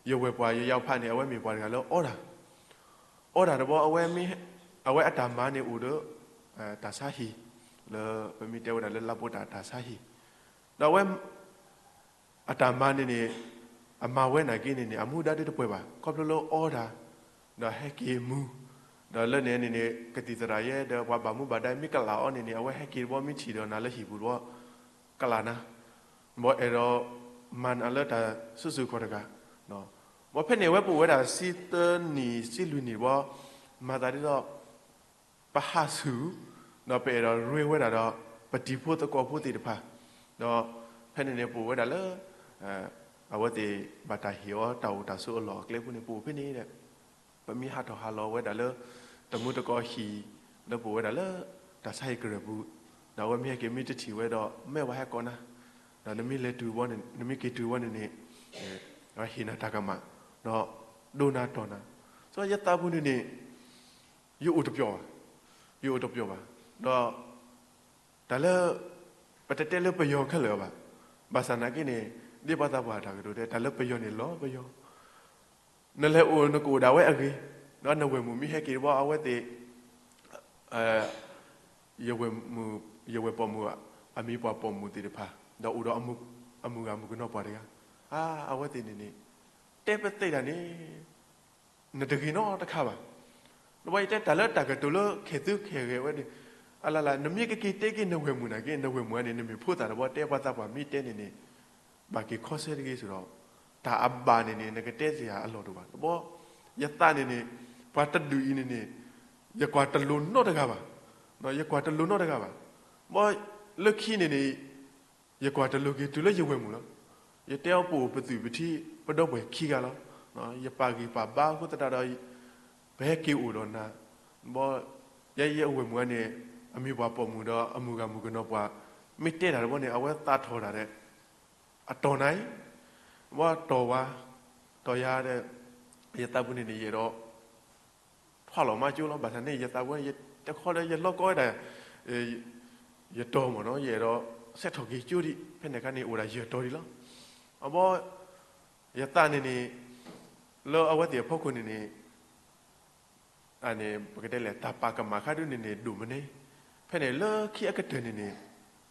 ယဝဲၢ်ပှၤယယဖးန့ၣ် အဝဲမ့ၢ်ပှၤတဂၤလၢအီတၢ်, အီတၢ်တဘျီ အဝဲအတၢ်မၤန့ၣ်အိၣ်ဒီး တၢ်ဆါဟံၣ်, လၢပမ့ၢ်တဲဝဲဒၣ်လၢလါပိတၢ်တၢ်ဆါဟံၣ်, ဒီးအဝဲ အတၢ်မၤန့ၣ်န့ၣ် အမၤဝဲနာ်က့န့ၣ်န့ၣ် အမူဒါဒုတပှဲၤဘၣ် ခီဖျိလၢအီတၢ်, ဒီးဟဲက့ၤမူ, ဒီးလၢန့ၣ်န့ၣ်န့ၣ် ကသံၣ်သရၣ်ယဲဒီးပှၤဘၣ်မူဘၣ်ဒါမ့ၢ်ကလာ်အီၤန့ၣ်န့ၣ် အဝဲဟဲက့ၤတဘျီမ့ၢ်ထံၣ်ဒီးနၤလၢဟံၣ်ပူၤတဘျီ ကလာ်နၤ, ဘၣ်အဲၣ်ဒိးမၤနၤလၢတၢ်စုဆူၣ်ခီၣ်တဂၤ, ဘၣ်ဖဲန့ၣ်အဝဲပအိၣ်ဝဲဒၣ်ဆံသၢနံၣ်ဆံလွံၢ်နံၣ်တဘျီ, မၤသးဒ်သိး ပဟးဆူၣ်, ဒီးပအဲၣ်ဒိးရ့ဝဲဒၣ်ဒီး ပတံၤဖိသကိးဖိသ့ၣ်တဖၣ်, ဒီးဖဲန့ၣ်န့ၣ် ပအိၣ်ဝဲဒၣ်လၢ အဝဲသ့ၣ်ဘၣ်တၢ်ဟ့ၣ်အီၤတၢ်အိၣ်တၢ်ဆိးအလီၢ်အကျဲပူၤန့ၣ် ပအိၣ်ဖဲန့ၣ်ဒီး ပမ့ၢ်ဟးထီၣ်ဟးလီၤဝဲဒၣ်လၢ တမူတကိးဟံၣ် လၢပအိၣ်ဝဲဒၣ်လၢ တၢ်ဆါဟံၣ်ကရၢၢ်ပူၤ, ဒီးအဝဲမ့ၢ်ဟဲက့ၤမ့ၢ်တထံၣ်ဝဲဒီး မ့ၢ်ဝဲဟဲကိးနၤ, ဒီးနမ့ၢ်လဲၤတုၤဝဲန့ၣ် နမ့ၢ်က့ၤတုၤဝဲန့ၣ်န့ၣ် ဟ့ၣ်နၤတၢ်ကမၣ်, ဒီးဒိနၤတီၢ်နၤ, ဆိယသးပူၤန့ၣ်န့ၣ် ယအိၣ်တပျီၤဘၣ်, ယအိၣ်တပျီၤဘၣ်, ဒီး တၢ်လၢ ပတတဲလၢပယီၤခဲလၢာ်ဘၣ်, ဘၣ်ဆၣ်နာ်က့န့ၣ် ဒ်ပှၤသးပှၢ်တၢ်ကတိၤတဲ တၢ်လၢပယီၤန့ၣ်လီၤပယီၤ, နလဲၤအိၣ်နကအိၣ်ဒၣ်ဝဲအဂ့ၤ, ဒီးနဝဲၢ်မုၣ်မ့ၢ်ဟဲက့ၤတဘျီအဝဲသ့ၣ် ယဝဲၢ်မုၣ်, ယဝဲၢ်ပိာ်မုၣ် အမံၤပှၤပိာ်မုၣ်သ့ၣ်တဖၣ် ဒီးအိၣ်ဒီးအမုၢ်ဂၤမုၢ်ကနီၤပှၢ်တဂၤ, အါ အဝဲသ့ၣ်န့ၣ်န့ၣ် တဲပသ့ၣ်တၢ်န့ၣ် နတဂ့ၤနီတခါဘၣ်. ဒီးပှၤယတဲတၢ်လၢတၢ်ကတိၤလၢခဲသုခဲဂဲၤဝဲန့ၣ်, အလၢ်လၢ် နမ့ၢ်ကက့ၤတဲက့ၤနဝဲၢ်မုၣ်နာ်က့ နဝဲၢ်မုၣ်န့ၣ် နမ့ၢ်ဖိသၣ်တဘျီ တဲပှၤသးပှၢ်မ့ၢ်တဲန့ၣ်န့ၣ် ဘၣ်က့ၤခီဆၢတဂ့ၤဆိဒီး တၢ်အဘၣ်န့ၣ်န့ၣ် နကတဲစ့ၢ်အလီၢ်တအိၣ်ဘၣ်. တဘျီ ယသးန့ၣ်န့ၣ် ပှၤတဒူၣ်အံၤန့ၣ်န့ၣ် ယကွၢ်တလိၤနီတဂၤဘၣ်, ယကွၢ်တလိၤနီတဂၤဘၣ်. ဘၣ်လၢခံန့ၣ်န့ၣ် ယကွၢ်တလိၤက့ၤတုၤလၢယဝဲၢ်မုၣ်လီၤ. ယတဲအီၤပအိၣ်ပသူၣ်ပထံ ပဒီပုၢ်ဝဲၢ်ခံဂၤလီၤ. ယပာ်ဂံၢ်ပာ်ဘါအဃိသတးဒီး ပဟဲက့ၤအိၣ်ဒီးနၤ, ဘၣ် ယဲယဝဲၢ်မုၣ်န့ၣ် အမံၤပှၤပိာ်မုၣ်ဒီးအမုၢ်ဂၤမုၢ်ကနီၤပှၢ် မ့ၢ်တဲတၢ်တဘျီန့ၣ် အဝဲသးထီၣ်တၢ်ဒီး အတီၢ်နၤအံၤ, ဘၣ်တီၢ်ဝဲ, တီၢ်ယၤဒီး ယသးပူၤန့ၣ်န့ၣ် ယအဲၣ်ဒိး ထွါလီၤမါကၠိလီၤ. ဘၣ်ဆၣ်န့ၣ် ယသးပူၤ တခီဒီးယလီကီဝဲဒၣ် ယတီၢ်မ့ၢ်နီၤ ယအဲၣ်ဒိး ဆဲးထီၣ်က့ၤကၠိဒံး ဖဲန့ၣ်အခါန့ၣ် အိၣ်ဒၣ်ယဲၢ်တီၤဒံးလီၤ. အဘီ ယသးန့ၣ်န့ၣ် လၢအဝဲသ့ၣ်အဖီခိၣ်န့ၣ်န့ၣ် အန့ၣ် ပကတဲလဲၣ် တၢ်ပာ်ကမၣ်ခါဒုန့ၣ်န့ၣ် ဒိၣ်မးန့ၣ်, ဖဲန့ၣ်လၢခံအကတၢၢ်န့ၣ်န့ၣ်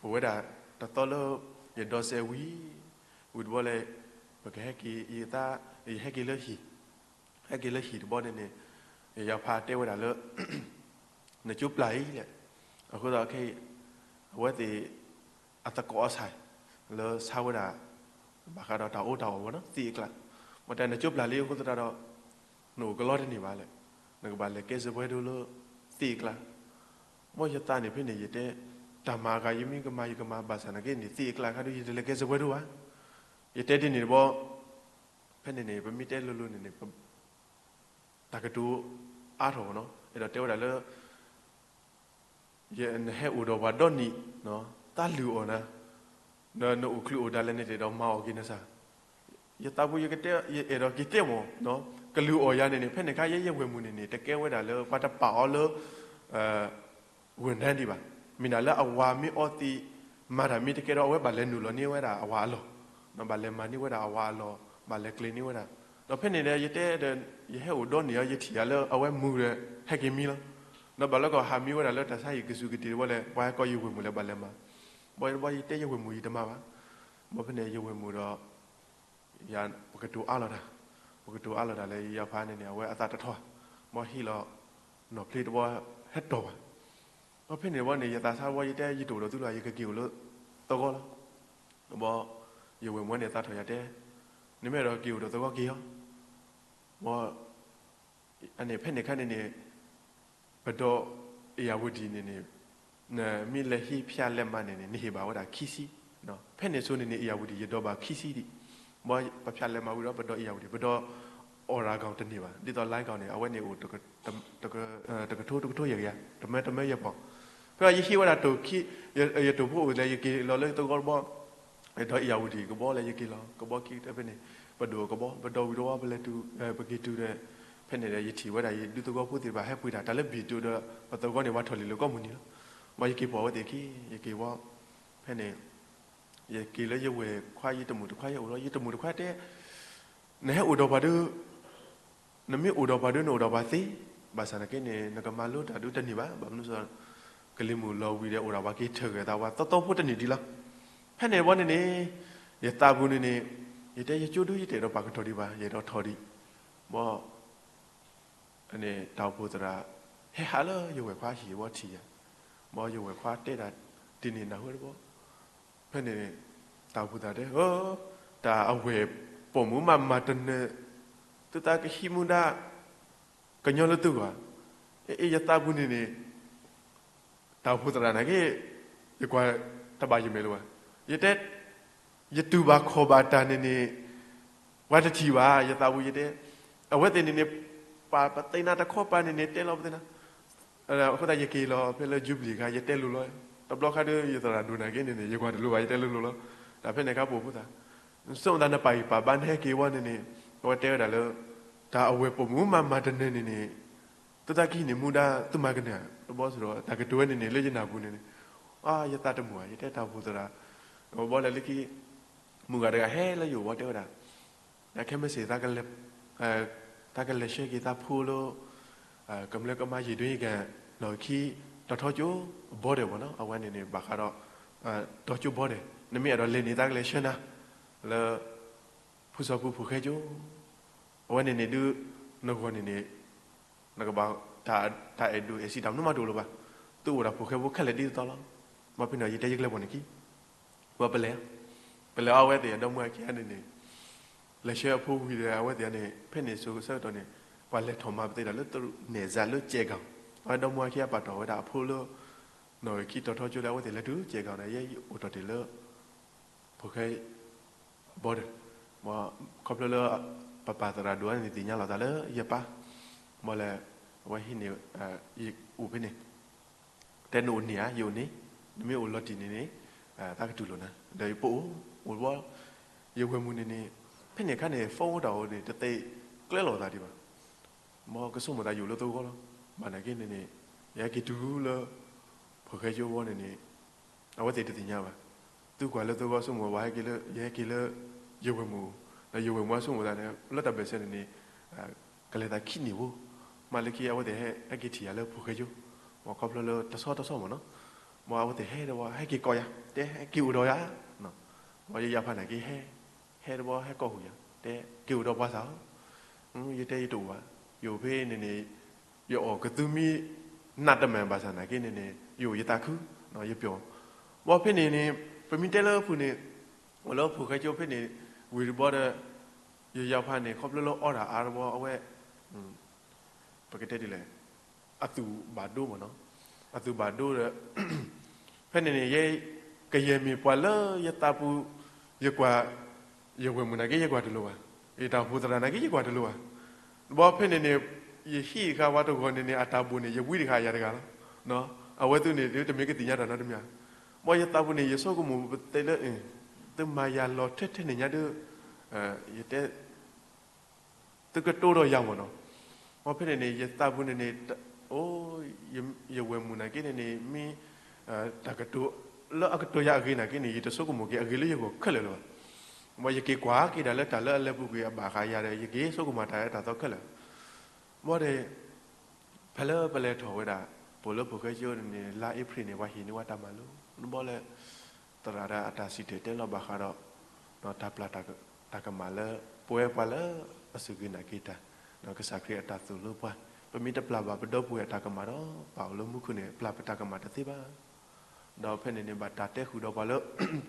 ပဝဲဒၣ်တသီလၢ ယဒိးစဲးဝံၤ ဝံၤတဘျီလဲၣ် ပကဟဲက့ၤ ယသး ယဟဲက့ၤလၢဟံၣ် ဟဲက့ၤလၢဟံၣ်တဘျီန့ၣ်န့ၣ် ယယၤဖးတဲဝဲဒၣ်လၢ နကၠိပျၢ်အံၤလဲၣ်. အဃိသတးခဲအံၤ အဝဲသ့ၣ် အသကိးအဆၣ် လၢဆါဝဲဒၣ် ဘၣ်ဃးဒီးတၢ်အီၣ်တၢ်အီမ့ၢ်နီၤ သ့ၣ်အကျါ, မ့ၢ်တဲနကၠိပျၢ်လံအဃိသတးဒီး နအိၣ်ကလီတန့ၢ်ဘၣ်လဲၣ်, နကဘၣ်လဲၤကဲစၢးပှဲၤဒိၣ်လၢ သ့ၣ်အကျါ, မ့ၢ်ယသးန့ၣ်ဖဲန့ၣ် ယတဲ တၢ်မၤအဂၤယမ့ၢ်ကမၤယကမၤ ဘၣ်ဆၣ်နာ်က့န့ၣ် သ့ၣ်အကျါခါဒု ယတလဲၤကဲစၢးပှဲၤဒိၣ်ဘၣ်. ယတဲဒ်န့ၣ်တဘျီ ဖဲန့ၣ်န့ၣ် ပမ့ၢ်တဲလိၤလိၤန့ၣ်န့ၣ် တၢ်ကတိၤအါထီၣ်နီၤ, အဲၣ်ဒိးတဲဝဲဒၣ်လၢ နဟဲအိၣ်ဒီးပှၤဒီနံၤ, တၢ်လုၢ်အီၣ်နၤ, ဒီးနအိၣ်ချုးအိၣ်ဒါလဲၣ်န့ၣ် တအဲၣ်ဒိးမၤအီၣ်က့ၤနၤစၢ်. ယသးပူၤ ယအဲၣ်ဒိးက့ၤတဲမၢ်, ကလုၢ်အီၣ်ယၤန့ၣ်န့ၣ် ဖဲန့ၣ်ခါ ယဲယဝဲၢ်မုၣ်န့ၣ်န့ၣ် တကဲဝဲဒၣ်လၢပှၤတပာ်အီၤလၢ ဝဲၢ်နၢဒံးဘၣ်. မ့ၢ်ဒၣ်လၢအဝၤမ့ၢ်အီသံး မၤတၢ်မ့ၢ်တကဲဒီး အဝဲဘၣ်လဲၤနုာ်လီၤန့ၢ်ဝဲဒၣ်အဝၤအလီၢ်, ဘၣ်လဲၤမၤန့ၢ်ဝဲဒၣ်အဝၤအလီၢ်, ဘၣ်လဲၤကျဲၤန့ၢ်ဝဲဒၣ်. ဒီးဖဲန့ၣ်ဒီး ယတဲဒီး ယဟဲအိၣ်ဒီနံၤအီၤ ယထံၣ်ယၤလၢအဝဲမုာ်ဒီး ဟဲက့ၤမံလီၤ. ဒီးဘၣ်လၢကီၢ်ဟးမံဝဲဒၣ်လၢတၢ်ဆါဟံၣ်ကစူၢ်ကတ့ၢ်တဘျီလဲၣ် ပှၤဟဲကိးယဝဲၢ်မုၣ်လဲၣ် ဘၣ်လဲၤမၤ. ဘၣ်ယတဘျီ ယတဲယဝဲၢ်မုၣ် ယတမၤဘၣ်. ဘၣ်ဖဲန့ၣ် ယဝဲၢ်မုၣ်ဒီး ပကတိၤအါလီၤတၢ်, ပကတိၤအါလီၤတၢ်လၢယယါဖးန့ၣ်န့ၣ် အဝဲအသးတထီ, ဘၣ်ဟ့ၣ်လီၤ နီၢ်ဖျ့တဘျီ ဟဲတီၢ်ဘၣ်. ဘၣ်ဖဲန့ၣ်တဘျီန့ၣ် ယသးဆါတဘျီ ယတဲ ယတအိၣ်ဒီးသုလီၤ ယကက့ၤအိၣ်လၢသဝီလီၤ. ဘၣ် ယဝဲၢ်မုၣ်န့ၣ် သးထီၣ်ယၤတဲ နမ့ၢ်အဲၣ်ဒိးက့ၤအိၣ်ဒီးသဝီက့ၤအီၤ, ဘၣ် အန့ၣ် ဖဲန့ၣ်ခါန့ၣ်န့ၣ် ပဒီအ့ၣ်ယၣ်ဝတံၣ်န့ၣ်န့ၣ် နမ့ၢ်လဲၤဟံးဖၠါလဲၤမၤန့ၣ်န့ၣ် နဟ့ၣ်ဘၣ်ဝဲဒၣ်ခံဆံ, ဖဲန့ၣ်ဆိန့ၣ်န့ၣ် အ့ၣ်ယၣ်ဝတံၣ် ယဒီးဘၣ်ခံဆံဒံး, ဘၣ်ပဖၠါလဲၤမၤဝံၤဒီး ပဒီအ့ၣ်ယၣ်ဝတံၣ် ပဒီ Oragon တန့ၢ်ဘၣ်, ဒ်သိး Line ကီၢ်န့ၣ် အဝဲန့ၣ်အိၣ် တကထိတကထိယဲၢ်ကယၤ တမၢတမၢယဲၢ်ပီၢ်. ဖဲယဟံးဝဲဒၣ်တိၢ်ခံ, ယတိၢ်ဖိအိၣ်လဲၣ် ယက့ၤလီၤလၢသဝီတဘျီ, ဒီးအ့ၣ်ယၣ်ဝတံၣ်ကဘီလဲၣ် ယက့ၤလီၤ ကဘီခံဖဲန့ၣ်, ပဒိၣ်ကဘီ ပဒီဝံၤတဝီ ပလဲၤတုၤ ပက့ၤတုၤဒီး ဖဲန့ၣ်ဒီး ယထံၣ်ဝဲဒၣ် ယဒူသဝီဖိသ့ၣ်တဖၣ် ဟဲပှ့ၤတၢ် တၢ်လၢဘ့ၣ်တုၤဒီး ပသဝီန့ၣ် ပှၤထီၣ်လံာ်လၢကီၢ်မုၢ်နံၤလီၤ. ဘၣ်ယက့ၤပိာ်ဝဲသ့ၣ်ခံ ယက့ၤဝဲ ဖဲန့ၣ် ယက့ၤလၢယဝဲၢ်ခွါ ယတမုာ်တခွါ ယအိၣ်လီၤ ယတမုာ်တခွါတဲ နဟဲအိၣ်ဒီးပှၤဒုး နမ့ၢ်အိၣ်ဒီးပှၤဒုး နအိၣ်ဒီးပှၤသ့, ဘၣ်ဆၣ်သနာ်က့န့ၣ် နကမၤလိတၢ်ဒုးတန့ၢ်ဘၣ်. ဘၣ်မနုၤအဃိ ကလံၤမုၢ်လီၤဝံၤဒီး အိၣ်ဒီးပှၤက့ၤထၢၣ်ဂဲၤသး ပှၤသီသီဖိတန့ၢ်ဒံးလီၤ. ဖဲန့ၣ်တဘျီန့ၣ်န့ၣ် ယသးပူၤန့ၣ်န့ၣ် ယတဲယကၠိဒုး ယတအဲၣ်ဒိးပာ်ကတီၢ်ဒံးဘၣ် ယအဲၣ်ဒိးထီၣ်ဒံး, ဘၣ် တၢ်အိၣ်ဖှိၣ်သရၣ် ဟဲဟးလၢယဝဲၢ်ခွါဟံၣ်ဝဲထံၣ်ယၤ, ဘၣ်ယဝဲၢ်ခွါတဲဒၣ် တ့ၢ်န့ၣ်နၢ်ဟူတဘျီ, ဖဲန့ၣ် တၢ်အိၣ်ဖှိၣ်သရၣ်တဲ တၢ်အဝဲၢ်ပိာ်မုၣ်မးမၤတနၢၤ သုသးကဟံးမူဒါ ကညီလၢသုဂီၢ်, အ့ ယသးပူၤန့ၣ်န့ၣ် တၢ်အိၣ်ဖှိၣ်သရၣ်နာ်က့ ယကွၢ်တဘၣ်ယမဲာ်လၢၤဘၣ်. ယတဲ ယတူၢ်ဘၣ်ခီၣ်ဘၣ်တၢ်န့ၣ်န့ၣ် ပှၤတထံၣ်ဘၣ် ယသးပူၤ ယတဲ အဝဲသ့ၣ်န့ၣ်န့ၣ် ပာ်ပသ့ၣ်နၤတခီပၤန့ၣ်န့ၣ် တဲလီၤပသ့ၣ်နၤ အဃိသတးယက့ၤလီၤဖဲလၢ Jubilee ခါ ယတဲလိၤလိၤ, တဘျီခါဒီး ယသရၣ်ဒိၣ်နာ်က့န့ၣ်န့ၣ် ယကွၢ်တလိၤဘၣ် ယတဲလိၤလိၤလီၤ. တၢ်ဖဲန့ၣ်ခါပိာ်ဖုသး ဆိမိၣ်သးနပာ်ဂံၢ်ပာ်ဘါနဟဲက့ၤဝဲန့ၣ်န့ၣ် အဝဲတဲဝဲဒၣ်လၢ တၢ်အဝဲၢ်ပိာ်မုၣ်မးမၤတနၢၤန့ၣ်န့ၣ် သုသးကဟံးန့ၢ်မူဒါ သုမၤကနၢၤ တဘျီစ့ၢ်ဒီး တၢ်ကတိၤဝဲန့ၣ်န့ၣ် လၢယနၢ်ပူၤန့ၣ်န့ၣ် အါ ယသးတမုာ်ဘၣ် ယတဲတၢ်အိၣ်ဖှိၣ်သရၣ် ဘၣ်လဲၤလၢခံ မုၣ်ဂၤတဂၤဟဲလၢယအိၣ်ဘၣ်တဲဝဲဒၣ် ခဲမုၢ်ဆ့ၣ် သးကလဲၤဆှၢက့ၤသးဖိလၢ ကမျၢၢ်ကမါယံာ်ဒွံကဲ နီၣ်ဂံၢ်ခံ တီၤထီကၠိ border မ့ၢ်နီၤ အဝဲန့ၣ်န့ၣ် ဘၣ်ဃးဒီး တီၤကၠိ border နမ့ၢ်အဲၣ်ဒိးလဲၤန့ၣ် သးကလဲၤဆှၢနၤ လၢ ဖုစီၤပူၤဖိၣ်ဃဲကၠိ အဝဲန့ၣ်န့ၣ်ဒုး နဂီၢ်န့ၣ်န့ၣ် နကဘၣ် တၢ်အဲၣ်ဒိးအဲၣ်စံးတၢ်မနုၤမးတအိၣ်လၢၤဘၣ်. သုအိၣ်ဒီးဖိၣ်ဃဲဖိခဲလၢာ်ဒ်သိးလီၤ. ဘၣ်ဖဲန့ၣ် ယတဲယကျဲၤပိာ်န့ၣ်ခံ ဝဲပလဲၤ ပလဲၤအဝဲသ့ၣ်အဒီမါဝၤခံဂၤန့ၣ်န့ၣ် လဲၤဆှၢအဖိဝံၤဒီး အဝဲသ့ၣ်န့ၣ် ဖဲန့ၣ်ဆိဆၢကတီၢ်န့ၣ် ပှၤလဲၤထီၣ်မၤပသ့ၣ်တၢ်လၢ နဲၣ်စးလၢကဲးကီၤ အဝဲဒီမါဝၤခံဂၤပာ်ထီၣ်ဝဲဒၣ်အဖိလၢ နီၣ်ဂံၢ်ခံတီၤထီကၠိဒီး အဝဲသ့ၣ်လဲၤတုၤကဲးကီၤန့ၣ် ယဲယအိၣ်ထီၣ်တ့ၢ်လၢ ဖိၣ်ဃဲ border ခီဖျိလၢ ပပၢ်သရၣ်ဒိၣ်န့ၣ်သ့ၣ်ညါလီၤသးလၢယပၢ် ဘၣ်လဲၣ် အဝဲဟံးန့ၢ် ယအိၣ်ဖဲန့ၣ် တဲနအိၣ်န့ၢ်ဧါ ယအိၣ်န့ၢ် နမ့ၢ်အိၣ်လီၤတံၢ်န့ၣ်န့ၣ် သးကတူၢ်လိာ်နၤ ဒီးယပအိၣ် အိၣ်ဘၣ် ယဝဲၢ်မုၣ်န့ၣ်န့ၣ် ဖဲန့ၣ်အခါန့ၣ် phone တၢ်အိၣ်န့ၣ် တသ့ကျဲလီၤသးဒံးဘၣ် မ်ကဆိကမိၣ်သးယအိၣ်လၢသဝီလီၤ. ဘၣ်နာ်က့န့ၣ်န့ၣ် ယဟဲက့ၤတုၤလၢ ဖိၣ်ဃဲကၠိဝီန့ၣ်န့ၣ် အဝဲသ့ၣ်တသ့ၣ်ညါဘၣ်. သုကွၢ်လၢသဝီဆိကမိၣ်ဘၣ်ဟဲက့ၤလၢ ယဟဲက့ၤလၢ ယဝဲၢ်မုၣ်, ဒီးယဝဲၢ်မုၣ်အဆိကမိၣ်သးန့ၣ် လၢတၢ်ဘၢၣ်စၢၤန့ၣ်န့ၣ် ကလဲၤသးခံနံၣ်ဖိ, မ့ၢ်လၢခံအဝဲသ့ၣ်ဟဲက့ၤထံၣ်ယၤလၢဖိၣ်ဃဲကၠိ, မ်ခီဖျိလၢတဆီတဆီမ့ၢ်နီၤ, မ်အဝဲသ့ၣ်ဟဲဒီးဝဲ ဟဲက့ၤကိးယၤ တဲဟဲက့ၤအိၣ်ဒီးယၤ, မ်ယယၤဖးနာ်က့ဟဲ ဟဲတဘျီဟဲကိးဃုာ်ယၤ တဲက့ၤအိၣ်ဒီးပှၤသးဧၢ, ယတဲယတအိၣ်ဘၣ်, ယအိၣ်ဖဲန့ၣ်န့ၣ် ယအီၣ်ကသူမံနးတမံၤဘၣ်ဆၣ်နာ်က့န့ၣ်န့ၣ် ယအိၣ်ယသးခု, ယပျီ, ဘၣ်ဖဲန့ၣ်န့ၣ် ပမ့ၢ်တဲလၢဖုၣ်န့ၣ်, အိၣ်လၢဖိၣ်ဃဲကၠိဖဲန့ၣ် ဝံၤတဘျီဒီး ယယၤဖးန့ၣ် ခီဖျိလၢအီတၢ်အါတဘျီအဝဲ ပကတဲဒ်လဲၣ်, အသူၣ်ဘၣ်ဒိမ့ၢ်နီၤ, အသူၣ်ဘၣ်ဒိဒီး ဖဲန့ၣ်န့ၣ် ယဲ ကယဲၢ်မ့ၢ်ပှၤလၢယသးပူၤ ယကွၢ်, ယဝဲၢ်မုၣ်နာ်က့ယကွၢ်တလိၤဘၣ်, ယတၢ်အိၣ်ဖှိၣ်သရၣ်နာ်က့ယကွၢ်တလိၤဘၣ်, ဘၣ်ဖဲန့ၣ်န့ၣ် ယဟံၣ်ဃာ်ဝဲတဂီၤန့ၣ်န့ၣ် အတၢ်ဘိၣ်န့ၣ် ယဝံတဂၤယၤတဂၤလီၤ. အဝဲသ့ၣ်န့ၣ် တမ့ၢ်ကသ့ၣ်ညါတၢ်နီတမံၤဧါ. မ်ယသးပူၤန့ၣ် ယဆိကမိၣ်ပတဲလၢ သုမၤယၤလီၤထဲထဲန့ၣ်ညါဒီး ယတဲ သုကတိၤဒီးယၤမ့ၢ်နီၤ. မ်ဖဲန့ၣ်န့ၣ် ယသးပူၤန့ၣ်န့ၣ် အိ ယဝဲၢ်မုၣ်နာ်က့န့ၣ်န့ၣ် မ့ၢ် တၢ်ကတိၤ လၢအကတိၤယၤအဂ့ၤနာ်က့န့ၣ် ယတဆိကမိၣ်က့ၤအဂ့ၤလၢယဂီၢ်ခဲလၢာ်လၢၤဘၣ်. မ်ယက့ၤကွၢ်က့ၤဒၣ်လၢတၢ်လၢအလဲၤပူၤကွံာ်အဘၣ်ဃးယၤဒီး ယက့ၤဆိကမိၣ်တၢ်အၢတၢ်သီခဲလၢာ်. မ်ဒီး ဖဲလၢပလဲၤထီၣ်ဝဲဒၣ် ပိာ်လၢဖိၣ်ဃဲကၠိန့ၣ်န့ၣ် လါအ့ဖြ့ၣ်န့ၣ် ပှၤဟ့ၣ်န့ၢ်ဝဲတၢ်မၤလိ နဘီလၢ သရၣ်ဒီးအတၢ်စံၣ်တဲၤတဲလီၤဘၣ်ဃးဒီး တၢ်ပျၢ်တၢ်ကမၣ်လၢ ပဝဲပှၤလၢအစူၢ်က့ၤနာ်က့ၤတၢ် ကစၢ်ခရံာ်အတၢ်သိၣ်လိပှၤ, ပမ့ၢ်တပျၢ်ဘၣ်ပဒီပုၢ်ဝဲၢ်အတၢ်ကမၣ်ဒီး ပာ်အိၣ်လၢမူခိၣ်န့ၣ် ပျၢ်ပတၢ်ကမၣ်တသ့ဘၣ်. ဒီးဖဲန့ၣ်န့ၣ် ဘၣ်တၢ်တဲဃုာ်ဒီးပှၤလၢ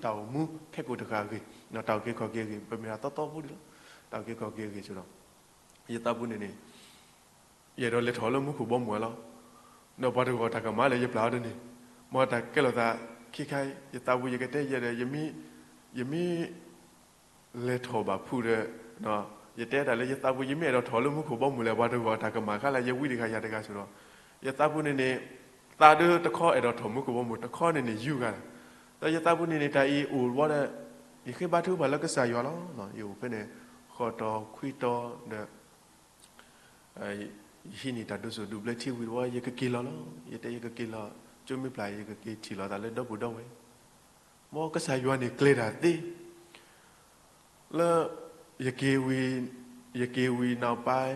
တၢ်အိၣ်မူခဲကိာ်တဃၣ်အဂ့ၢ်, တၢ်အုၣ်က့ၤခီၣ်က့ၤအဂ့ၢ်, ပမ့ၢ်ဒၣ်သီသီဖိဒံးလီၤ. တၢ်အုၣ်က့ၤခီၣ်က့ၤအဂ့ၢ်ဆိဒီး ယသးပူၤန့ၣ်န့ၣ် ယအဲၣ်ဒိးလဲၤထီၣ်လၢမူခိၣ်ဘီမုၢ်အလီၢ်, ဒီးပှၤတဂီၢ်တၢ်ကမၣ်လၢယပျၢ်အီၤဒ်န့ၣ်, မ်တၢ်ကဲလိာ်သးခံခါအံၤ ယသးပူၤယကတဲယဲဒီး ယမ့ၢ် လဲၤထီၣ်ဘၣ်ဖုးဒီး ယတဲတၢ်လၢယသးပူၤ ယမ့ၢ်အဲၣ်ဒိးထီၣ်လၢမူခိၣ်ဘီမုၢ်လဲၣ် ပှၤတဂီၢ်တၢ်ကမၣ်ခါလၢယဝံတဂၤယၤတဂၤဆိဒီး ယသးပူၤန့ၣ်န့ၣ် သးဒုတခီအဲၣ်ဒိးထီၣ်မူခိၣ်ဘီမုၢ် တခီန့ၣ်န့ၣ်ယူၤဂၤ, ဒီးယသးပူၤန့ၣ်န့ၣ် တၢ်အံၤအိၣ်ဝဲဒီး ယဃ့ဘါထုကဖၣ်လၢကစၢ်ယွၤလီၤ. ယအိၣ်ဖဲန့ၣ် ဃိးတီၤခွံတီၤဒီး ယဟံးန့ၢ်တၢ်ဒိးစိာ်ဒူၣ်ဘျၢထံဝံၤတဝီ ယကက့ၤလီၤလီၤ. ယတဲယကက့ၤလီၤ ကၠိမ့ၢ်ပျၢ် ယကက့ၤထံၣ်လိာ်သးလၢဒီပုၢ်ဒီဝဲၢ်, မ်ကစၢ်ယွၤန့ၣ်ကျဲၤတၢ်သ့ လၢ ယက့ၤဝံၤ ယက့ၤဝံၤနီၢ်ပၢ်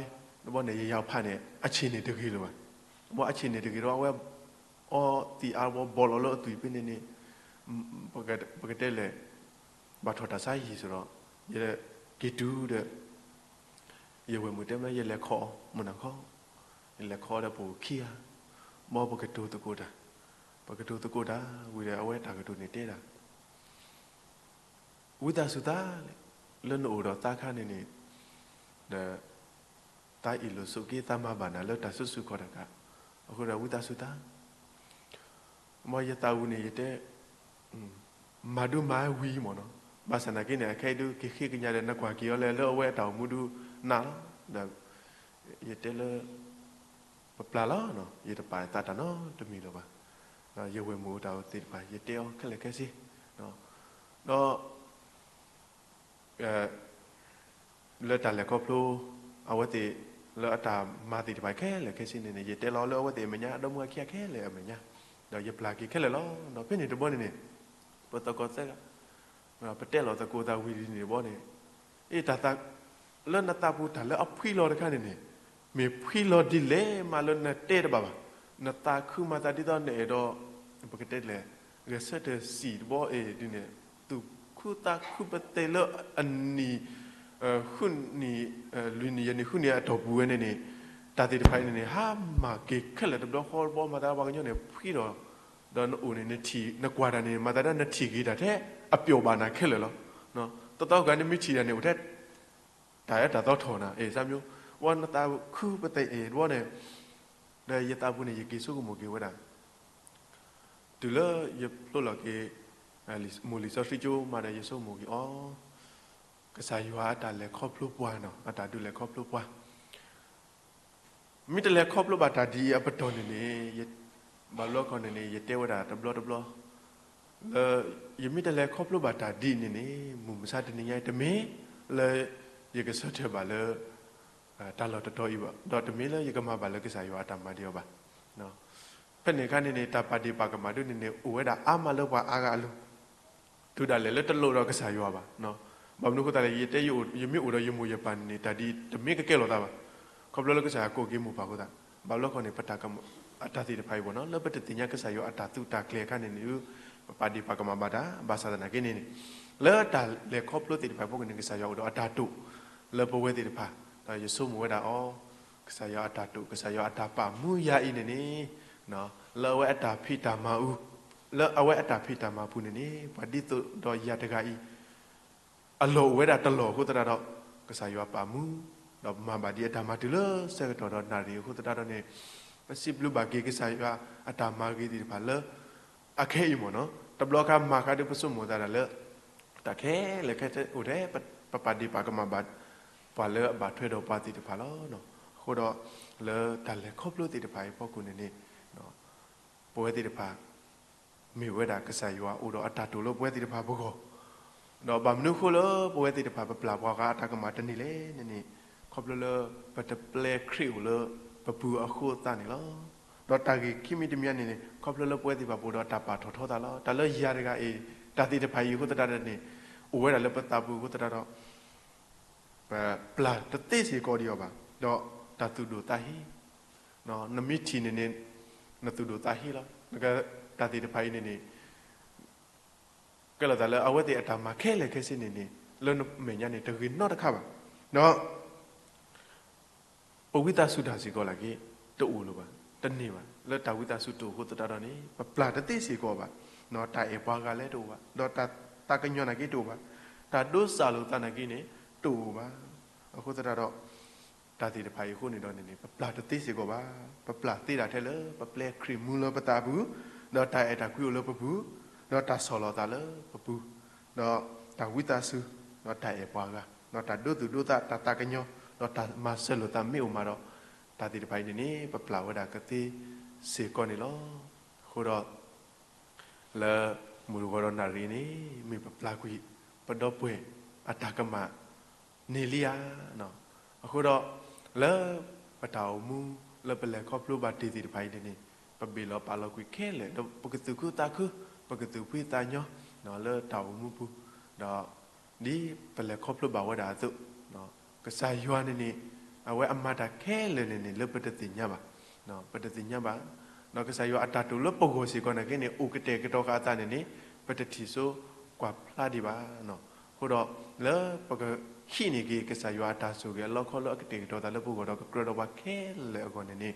တဘီန့ၣ် ယယၤဖးန့ၣ် အဆ့ၣ်န့ၣ်တဂ့ၤလၢၤဘၣ်. မ်အဆ့ၣ်န့ၣ်တဂ့ၤဒီး အဝဲ အီသံးအါဝီဘီလီၤလၢအသွံၣ်ဖဲန့ၣ်န့ၣ် ပကတဲလဲၣ် ဘၣ်ထီၣ်တၢ်ဆါဟံၣ်ဆိဒီး ယက့ၤတုၤဒီး ယဝဲၢ်မုၣ်တဲမ့ၢ် ယလဲၤခီအီၤ မုၢ်နၤခီ, ယလဲၤခီအီၤဒီးပအိၣ်ခံဂၤ, မ်ပကတိၤသကိးတၢ်, ပကတိၤသကိးတၢ်ဝံၤဒီး အဝဲတၢ်ကတိၤန့ၣ်တဲဒၣ် ဝံသးစူၤသးလဲၣ်, လၢနအိၣ်ဒီးသးခါန့ၣ်န့ၣ် ဒီး သးအ့ၣ်လိာ်ဆိးက့ သးမၤဘၣ်နၤလၢတၢ်စုဆူၣ်ခီၣ်တၢ်ခါ, အဃိဒီးဝံသးစူၤသး မ်ယသးပူၤန့ၣ် ယတဲ မၤဒုးမၤဝံၤမ့ၢ်နီၤ, ဘၣ်ဆၣ်နာ်က့န့ၣ် အခဲအံၤဒုးက့ၤဃ့ကညးဒီး နကွၢ်က့ၤအီၤလဲၣ် လၢအဝဲအတၢ်အိၣ်မူဒုးနးလီၤ, ဒီး ယတဲလၢ ပပျၢ်လီၤ, ယတပာ်သးတၢ်နီတမံၤလၢၤဘၣ်, ဒီးယဝဲၢ်မုၣ်အိၣ်တၢ်အိၣ်သ့ၣ်တဖၣ် ယတဲအီၤခဲလၢာ်ခဲဆ့, ဒီး လၢတၢ်လဲၤခီဖျိ အဝဲသ့ၣ် လၢအတၢ်မၤသ့ၣ်တဖၣ်ခဲလၢာ်ခဲဆ့န့ၣ်န့ၣ် ယတဲလီၤလၢအဝဲသ့ၣ်အမဲာ်ညါ အဒီမါဝၤခံဂၤခဲလၢာ်အမဲာ်ညါ, ဒီးယပျၢ်က့ၤခဲလၢာ်လီၤ. ဒီးဖဲန့ၣ်တဘီန့ၣ်န့ၣ် ပသကိးသၢဂၤ ပတဲလီၤသကိးသးဝံၤလံန့ၣ်တဘီန့ၣ်, အ့ တၢ်သး လၢနသးပူၤတၢ်လၢအဖှံလီၤတခါန့ၣ်န့ၣ် မ့ၢ်ဖှံလီၤဒ်လဲၣ်မးလၢနတဲတဘၣ်ဘၣ်, နသးခုမၤသးဒ်သိးနအဲၣ်ဒိး ပကတဲလဲၣ် ဂဲၤဆၢထၢၣ်စံၣ်တဘီအံၤဒ်န့ၣ် သူၣ်ခုသးခုပသဲးလၢအနံၣ် ဃုနံၣ် လွံၢ်နံၣ်ယဲၢ်နံၣ်ဃုနံၣ်အတီၢ်ပူၤဝဲန့ၣ်န့ၣ်, တၢ်သ့ၣ်တဖၣ်အံၤန့ၣ်န့ၣ် ဟါမၢ်က့ၤခဲလၢာ်တဘျီဃီတဘျီ မၤသးဒ်ပှၤကညီန့ၣ် ဖှံဒီး ဒီးနအိၣ်န့ၣ် နကွၢ်တၢ်န့ၣ် မၤသးဒ်နထံၣ်က့ၤတၢ်ထဲအပျိာ်ဘၣ်နၤခဲလၢာ်လီၤ. တသီဂၤန့ၣ်မ့ၢ်ထံၣ်တၢ်န့ၣ် အိၣ်ထဲ တၢ်အၢတၢ်သီထီၣ်နၤ အ့ စၢ်မျိုး, ဝဲနသးခုပသဲးအံၤတဘီန့ၣ်, ဒီးယသးပူၤန့ၣ် ယက့ၤဆိကမိၣ်က့ၤဝဲဒၣ် တုၤလၢယဖျိလီၤက့ၤ မိၢ်လံာ်စီဆှံကၠိမးဒီး ယဆိကမိၣ်က့ၤအီၤ ကစၢ်ယွၤအတၢ်လဲၤခီဖျိပှၤနီၤ အတၢ်ဒုးလဲၤခီဖျိပှၤ မ့ၢ်တလဲၤခီဖျိဘၣ်တၢ်ဒ်အံၤအပတီၢ်န့ၣ်န့ၣ်, ဘၣ်ဘျီခီန့ၣ်န့ၣ် ယတဲဝဲဒၣ်တဘျီတဘျီ လၢ ယမ့ၢ်တလဲၤခီဖျိဘၣ်တၢ်ဒ်အံၤန့ၣ်န့ၣ် မုၢ်မဆါတနံၤညါအံၤ တမ့ၢ်လၢ ယကဆၢထၢၣ်ဘၣ်လၢ တၢ်လီၢ်တတီၤအံၤဘၣ်, ဒီးတမ့ၢ်လၢယကမၤဘၣ်လၢကစၢ်ယွၤအတၢ်မၤဒံးအီၤဘၣ်. ဖဲန့ၣ်အခါန့ၣ်န့ၣ် တၢ်ပာ်ဒ့ၣ်ပာ်ကမၣ်ဒ်န့ၣ်န့ၣ် အိၣ်ဝဲဒၣ်အါမးလၢပှၤအါဂၤအလိၤ တုၤဒၣ်လဲာ်လၢတလိၣ်ဒီးကစၢ်ယွၤဘၣ်. ဘၣ်မနုၤအဃိသတးလဲၣ် ယတဲ ယမ့ၢ်အိၣ်ဒီးယမိၢ်ယပၢ်န့ၣ်န့ၣ် တၢ်ဒ်အံၤတမ့ၢ်ကကဲလိာ်သးဘၣ်. ခီဖျိလၢကစၢ်ယွၤကိးက့ၤမိၢ်ပၢ်အဃိသတး, ဘၣ်ဘျီခီန့ၣ် ပတၢ်ကမၣ် အတၢ်သ့ၣ်တဖၣ်အံၤဘၣ်နီၤ လၢပတသ့ၣ်ညါကစၢ်ယွၤအတၢ်သုးတၢ်ကျဲၤအခါန့ၣ်န့ၣ် ပပာ်ဒ့ၣ်ပာ်ကမၣ်ဘၣ်တၢ် ဘၣ်ဆၣ်သနာ်က့န့ၣ်န့ၣ် လၢတၢ်လဲၤခီဖျိသ့ၣ်တဖၣ်အဖီခိၣ်န့ၣ် ကစၢ်ယွၤအိၣ်ဒီးအတၢ်တိာ် လၢပဝဲသ့ၣ်တဖၣ်, ဒီးယဆိကမိၣ်ဝဲဒၣ်အီၤ ကစၢ်ယွၤအတၢ်တိာ် ကစၢ်ယွၤအတၢ်ပာ်မူယၤအံၤန့ၣ်န့ၣ် လၢအဝဲအတၢ်ဖံးတၢ်မၤအူ, လၢအဝဲအတၢ်ဖံးတၢ်မၤပူၤန့ၣ်န့ၣ် ပှၤဒ်သိးဒီးယၤတဂၤအံၤ အလီၢ်အိၣ်ဝဲဒၣ်တလီၢ်အဃိသတးဒီး ကစၢ်ယွၤပာ်မူ, ဒီးမၤဘၣ်ဒ်အတၢ်မၤတုၤလၢဆၢကတီၢ်ဒီးနၣ်ရံၣ်အဃိသတးဒီးန့ၣ် ပစံးဘျုးဘၣ်က့ၤကစၢ်ယွၤအတၢ်မၤဂ့ၤသ့ၣ်တဖၣ်လၢ အခဲအံၤမ့ၢ်နီၤ တဘျီခါမၤခါဒ်ပဆိကမိၣ်သးဒၣ်လၢ တၢ်ခဲလၢာ်ခဲဆ့အိၣ်ထဲ ပပာ်ဒ့ၣ်ပာ်ကမၣ်ဘၣ် ပှၤလၢအဘၣ်ထွဲဒီးပှၤသ့ၣ်တဖၣ်လီၤ. အဃိဒီး လၢတၢ်လဲၤခီဖျိသ့ၣ်တဖၣ်အံၤအဖီခိၣ်န့ၣ်န့ၣ် ပဝဲသ့ၣ်တဖၣ် မ့ၢ်ဝဲဒၣ်ကစၢ်ယွၤအိၣ်ဒီးအတၢ်တိာ်လၢပဝဲသ့ၣ်တဖၣ်ပဂီၢ်, ဒီးဘၣ်မနုၤအဃိလၢပဝဲသ့ၣ်တဖၣ်ပပျၢ်ပှၤဂၤအတၢ်ကမၣ်တန့ၢ်လဲၣ်န့ၣ်န့ၣ်, ခီဖျိလၢပတပျဲခရံာ်အိၣ်လၢပပူၤအဃိသတးန့ၣ်လီၤ. ဒီးတၢ်ဂ့ၢ်ခံမံၤတမံၤန့ၣ်န့ၣ် ခီဖျိလၢပဝဲသ့ၣ်တဖၣ်ပအိၣ်ဒီးတၢ်ပာ်ထီၣ်ထီသးလီၤ. တၢ်လၢယၤတဂၤအံၤ တၢ်သ့ၣ်တဖၣ်အံၤအဃိသတးန့ၣ်န့ၣ် အိၣ်ဝဲဒၣ်လၢပသးပူၤအဃိသတးဒီး ပပျၢ်တသ့စ့ၢ်ကီးဒံးအီၤဘၣ်. ဒီးတၢ်သူၣ်ဒိၣ်သးဟ့, နမ့ၢ်ထံၣ်န့ၣ်န့ၣ် နသူၣ်ဒိၣ်သးဟ့လီၤ. တၢ်သ့ၣ်တဖၣ်အံၤန့ၣ်န့ၣ် ကဲလီၤသးလၢအဝဲသ့ၣ်အတၢ်မၤခဲလၢာ်ခဲဆ့န့ၣ်န့ၣ် လၢနမဲာ်ညါန့ၣ် တဂ့ၤနီတခါဘၣ်. ဒီး ပဝံသးစူၤတၢ်စ့ၢ်ကီးလၢက့ၤ တအိၣ်လၢၤဘၣ်, တန့ၢ်ဘၣ်. လၢတၢ်ဝံသးစူၤတအိၣ်အဃိသတးဒီးန့ၣ် ပပျၢ်တသ့စ့ၢ်ကီးဘၣ်. တၢ်အဲၣ်ပှၤဂၤလဲၣ်တအိၣ်ဘၣ်, ဒီးတၢ်သးကညီၤနာ်က့တအိၣ်ဘၣ်, တၢ်ဒိးစၢ်လိာ်သးနာ်က့န့ၣ် တအိၣ်ဘၣ်. အဃိသတးဒီး တၢ်သ့ၣ်တဖၣ်အံၤအဃိန့ၣ်ဒီးန့ၣ်န့ၣ် ပပျၢ်တသ့စ့ၢ်ကီးဘၣ်. ပပျၢ်သ့ဒၣ်ထဲလၢပပျဲခရံာ်မူလၢပသးပူၤ, ဒီးတၢ်အဲၣ်တၢ်ကွံအိၣ်လၢပပူၤ, ဒီးတၢ်ဆီၣ်လီၤသးလၢပပူၤ, ဒီးတၢ်ဝံသးစူၤ, ဒီးတၢ်အဲၣ်ပှၤဂၤ, ဒီးတၢ်ဒိသူၣ်ဒိသး, တၢ်သးကညီၤ, ဒီးတၢ်မၤစၢၤလိာ်သးမ့ၢ်အိၣ်မးဒီး တၢ်သ့ၣ်တဖၣ်အံၤန့ၣ်န့ၣ် ပပျၢ်ဝဲဒၣ်ကသ့စ့ၢ်ကီးန့ၣ်လီၤ. အဃိဒီး လၢမုၢ်တဂီၤဒီးနၣ်ရံၣ်န့ၣ် မ့ၢ်ပပျၢ်ကွံာ် ပဒီပုၢ်ဝဲၢ်အတၢ်ကမၣ်န့ၢ်လံဧါ. အဃိဒီး လၢပတၢ်အိၣ်မူ လၢပလဲၤခီဖျိဘၣ်တ့ၢ်သ့ၣ်တဖၣ်အံၤန့ၣ်န့ၣ် ပဘ့ၣ်လီၤပာ်လီၤကွံာ်ခဲလၢာ် ဒီးပကသူၣ်ခုသးခု, ပကသူၣ်ဖှံသးညီ လၢတၢ်အိၣ်မူပူၤ, ဒီး ဒ်ပလဲၤခီဖျိဘၣ်ဝဲဒၣ်အသိး, ကစၢ်ယွၤန့ၣ်န့ၣ် အဝဲအမၤတၢ်ခဲလၢာ်န့ၣ်န့ၣ် လၢပတသ့ၣ်ညါဘၣ်, ပတသ့ၣ်ညါဘၣ်. ဒီးကစၢ်ယွၤအတၢ်တိာ်လၢပဂီၢ်စ့ၢ်ကီးနာ်က့န့ၣ် အိၣ်ကတဲာ်ကတီၤဃာ်အသးန့ၣ်န့ၣ် ပတထံၣ်စိကွၢ်ဖျါဒံးဘၣ်. အဃိဒီး လၢပကဟံးန့ၢ်က့ၤ ကစၢ်ယွၤအတၢ်ဆိၣ်ဂ့ၤအလီခီလၢအကတဲာ်ကတီၤသးလၢပဂီၢ်ဒီးကကြၢးဒီးပှၤခဲလၢာ်အဂီၢ်န့ၣ်န့ၣ်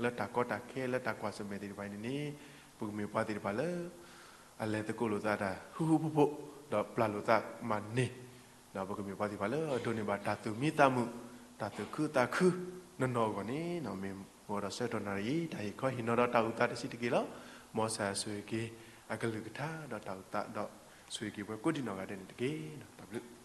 လၢတၢ်ကီတၢ်ခဲ လၢတၢ်ကွၢ်ဆၢၣ်မဲာ်သ့ၣ်တဖၣ်အံၤန့ၣ်န့ၣ် ပကမ့ၢ်ပှၤသ့ၣ်တဖၣ်လၢ အလဲၤသကိးလိာ်သးတၢ်ဃူဃူဖိးဖိး, ဒီးပျၢ်လိာ်သးမၤန့ၢ်, ဒီးပကမ့ၢ်ပှၤသ့ၣ်တဖၣ်လၢအဒိးန့ၢ်ဘၣ်တၢ်သူၣ်မံသးမုာ်, တၢ်သူၣ်ခုသးခု နီၢ်နီၢ်အဂီၢ်န့ၣ် မ့ၢ်ပဂီၢ်ဒီးဆၢကတီၢ်နၣ်ရံၣ်အံၤ တၢ်ဟ့ၣ်ခီဟ့ၣ်နီၤဒီးတၢ်အိၣ်သးတဆံးတက့ၢ်လီၤ. မ်ကစၢ်ယွၤဆိၣ်ဂ့ၤက့ၤ အကလုၢ်ကထါဒီးတၢ်အိၣ်သး ဒီးဆိၣ်ဂ့ၤက့ၤပှၤကိးဒံနီၢ်ဂၤဒဲးန့ၣ်တက့ၢ်. တၢ်ဘျုး